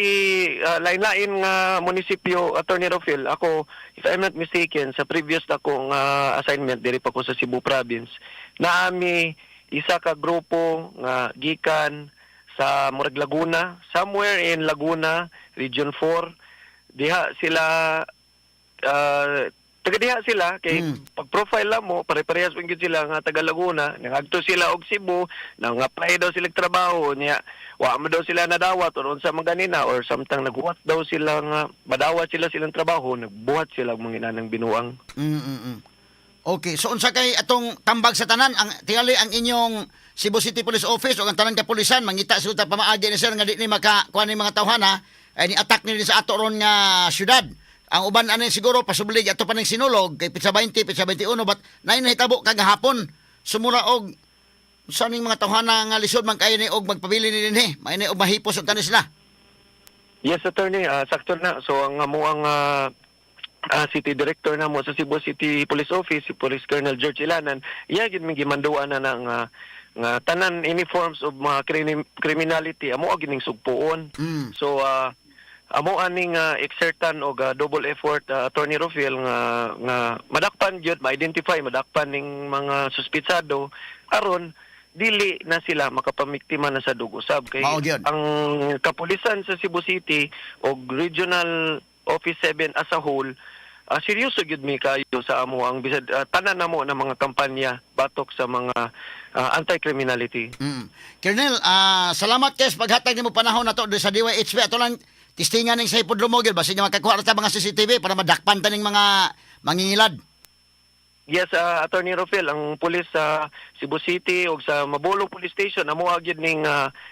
lain-lain nga munisipyo, Attorney Rofil. Ako, if I'm not mistaken, sa previous akong assignment diri pa ko sa Cebu Province, naami isa ka grupo nga gikan sa murag Laguna, somewhere in Laguna, Region 4. Diha sila taga diha sila kay pag profile lang mo pare-parehas man gyud sila nga taga Laguna. Nangagto sila og Cebu, nang-apply daw sila og trabaho niya, wa mo daw sila nadawat or unsa man ganina or samtang naghuwat daw sila nga madawat sila silang trabaho, nagbuhat sila og mga inanang binuang. Okay, so unsa kay atong tambag sa tanan ang tingali ang inyong Cebu City Police Office o ang tanan kapulisan mangita sa pamaagi ni sir nga di ni maka kuan ni mga tawhana ay ni attack ni sa ato ron nga syudad. Ang uban ani siguro pasublig ato pa ning sinulog kay pitsa 20, pitsa 21, but nay nahitabo kagahapon sumura og sa ning mga tawhana nga lisod man kayo ni og magpabili ni dinhi, may ni og mahipos og tanis sila. Yes, attorney, sakto na. So ang amo ang city director na mo sa Cebu City Police Office, si Police Colonel George Ilanan, iya gid mi gimanduan na nga tanan any forms of mga criminality amo gining sugpuon. So amo aning exertan og double effort, Attorney Rofil, nga nga madakpan gyud, ma-identify, madakpan ning mga suspitsado aron dili na sila makapamiktima na sa dugosab kay Mao gyud. Ang kapulisan sa Cebu City og Regional Office 7 as a whole Seryoso gyud mi kayo sa amo ang bisag tanan namo na mga kampanya batok sa mga anti-criminality. Colonel, salamat kay sa paghatag nimo panahon nato diri sa DYHP. Ato lang testingan ning sa Hipodromo gyud, basin nga makakuha ra ta mga CCTV para madakpan ta ning mga mangingilad. Yes, Attorney Rofel, ang pulis sa Cebu City o sa Mabolo Police Station amo gyud ning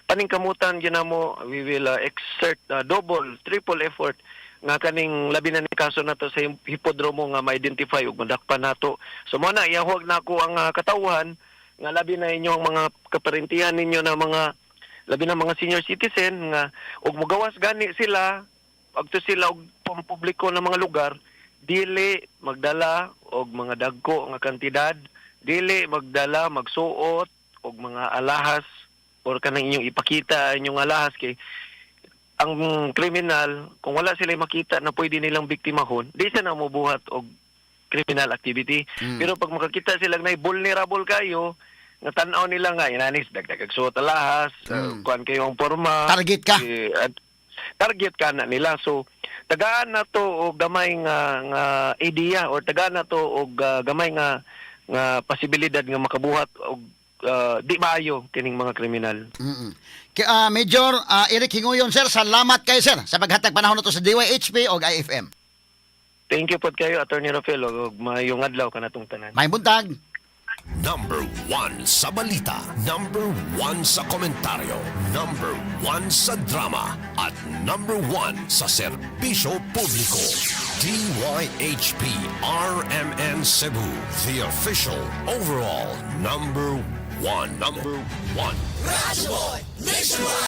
paningkamutan gyud namo. We will exert double, triple effort nga kaning labi na ni kaso nato sa Hipodromo nga ma-identify ug madakpan nato. So mo na iyahuwag nako ang katawhan nga labi na inyong mga kaparentihan ninyo na mga labi na mga senior citizen nga ug mogawas gani sila, agto sila og pampubliko na mga lugar, dili magdala og mga dagko nga kantidad, dili magdala, magsuot og mga alahas or kanang inyong ipakita inyong alahas, kay ang kriminal, kung wala sila makita na pwede nilang biktimahon, di sila na mobuhat og criminal activity. Pero pag makakita sila na vulnerable kayo, nga tan-aw nila nga inanis dagdag og suot alahas, kuan kayo ang porma, Target ka. eh, at target ka na nila. So tagaan na to og gamay nga idea or tagaan na to og gamay nga posibilidad nga makabuhat og di maayo kining mga kriminal. Major Eric Hinguyon, sir, salamat kay sir sa paghatag panahon nato sa DYHP og IFM. Thank you pod kayo, Attorney Rafael, og maayong adlaw kanatong tanan. May buntag. Number 1 sa balita, number 1 sa komentaryo, number 1 sa drama, at number 1 sa serbisyo publiko. DYHP RMN Cebu, the official overall number 1. Number 1.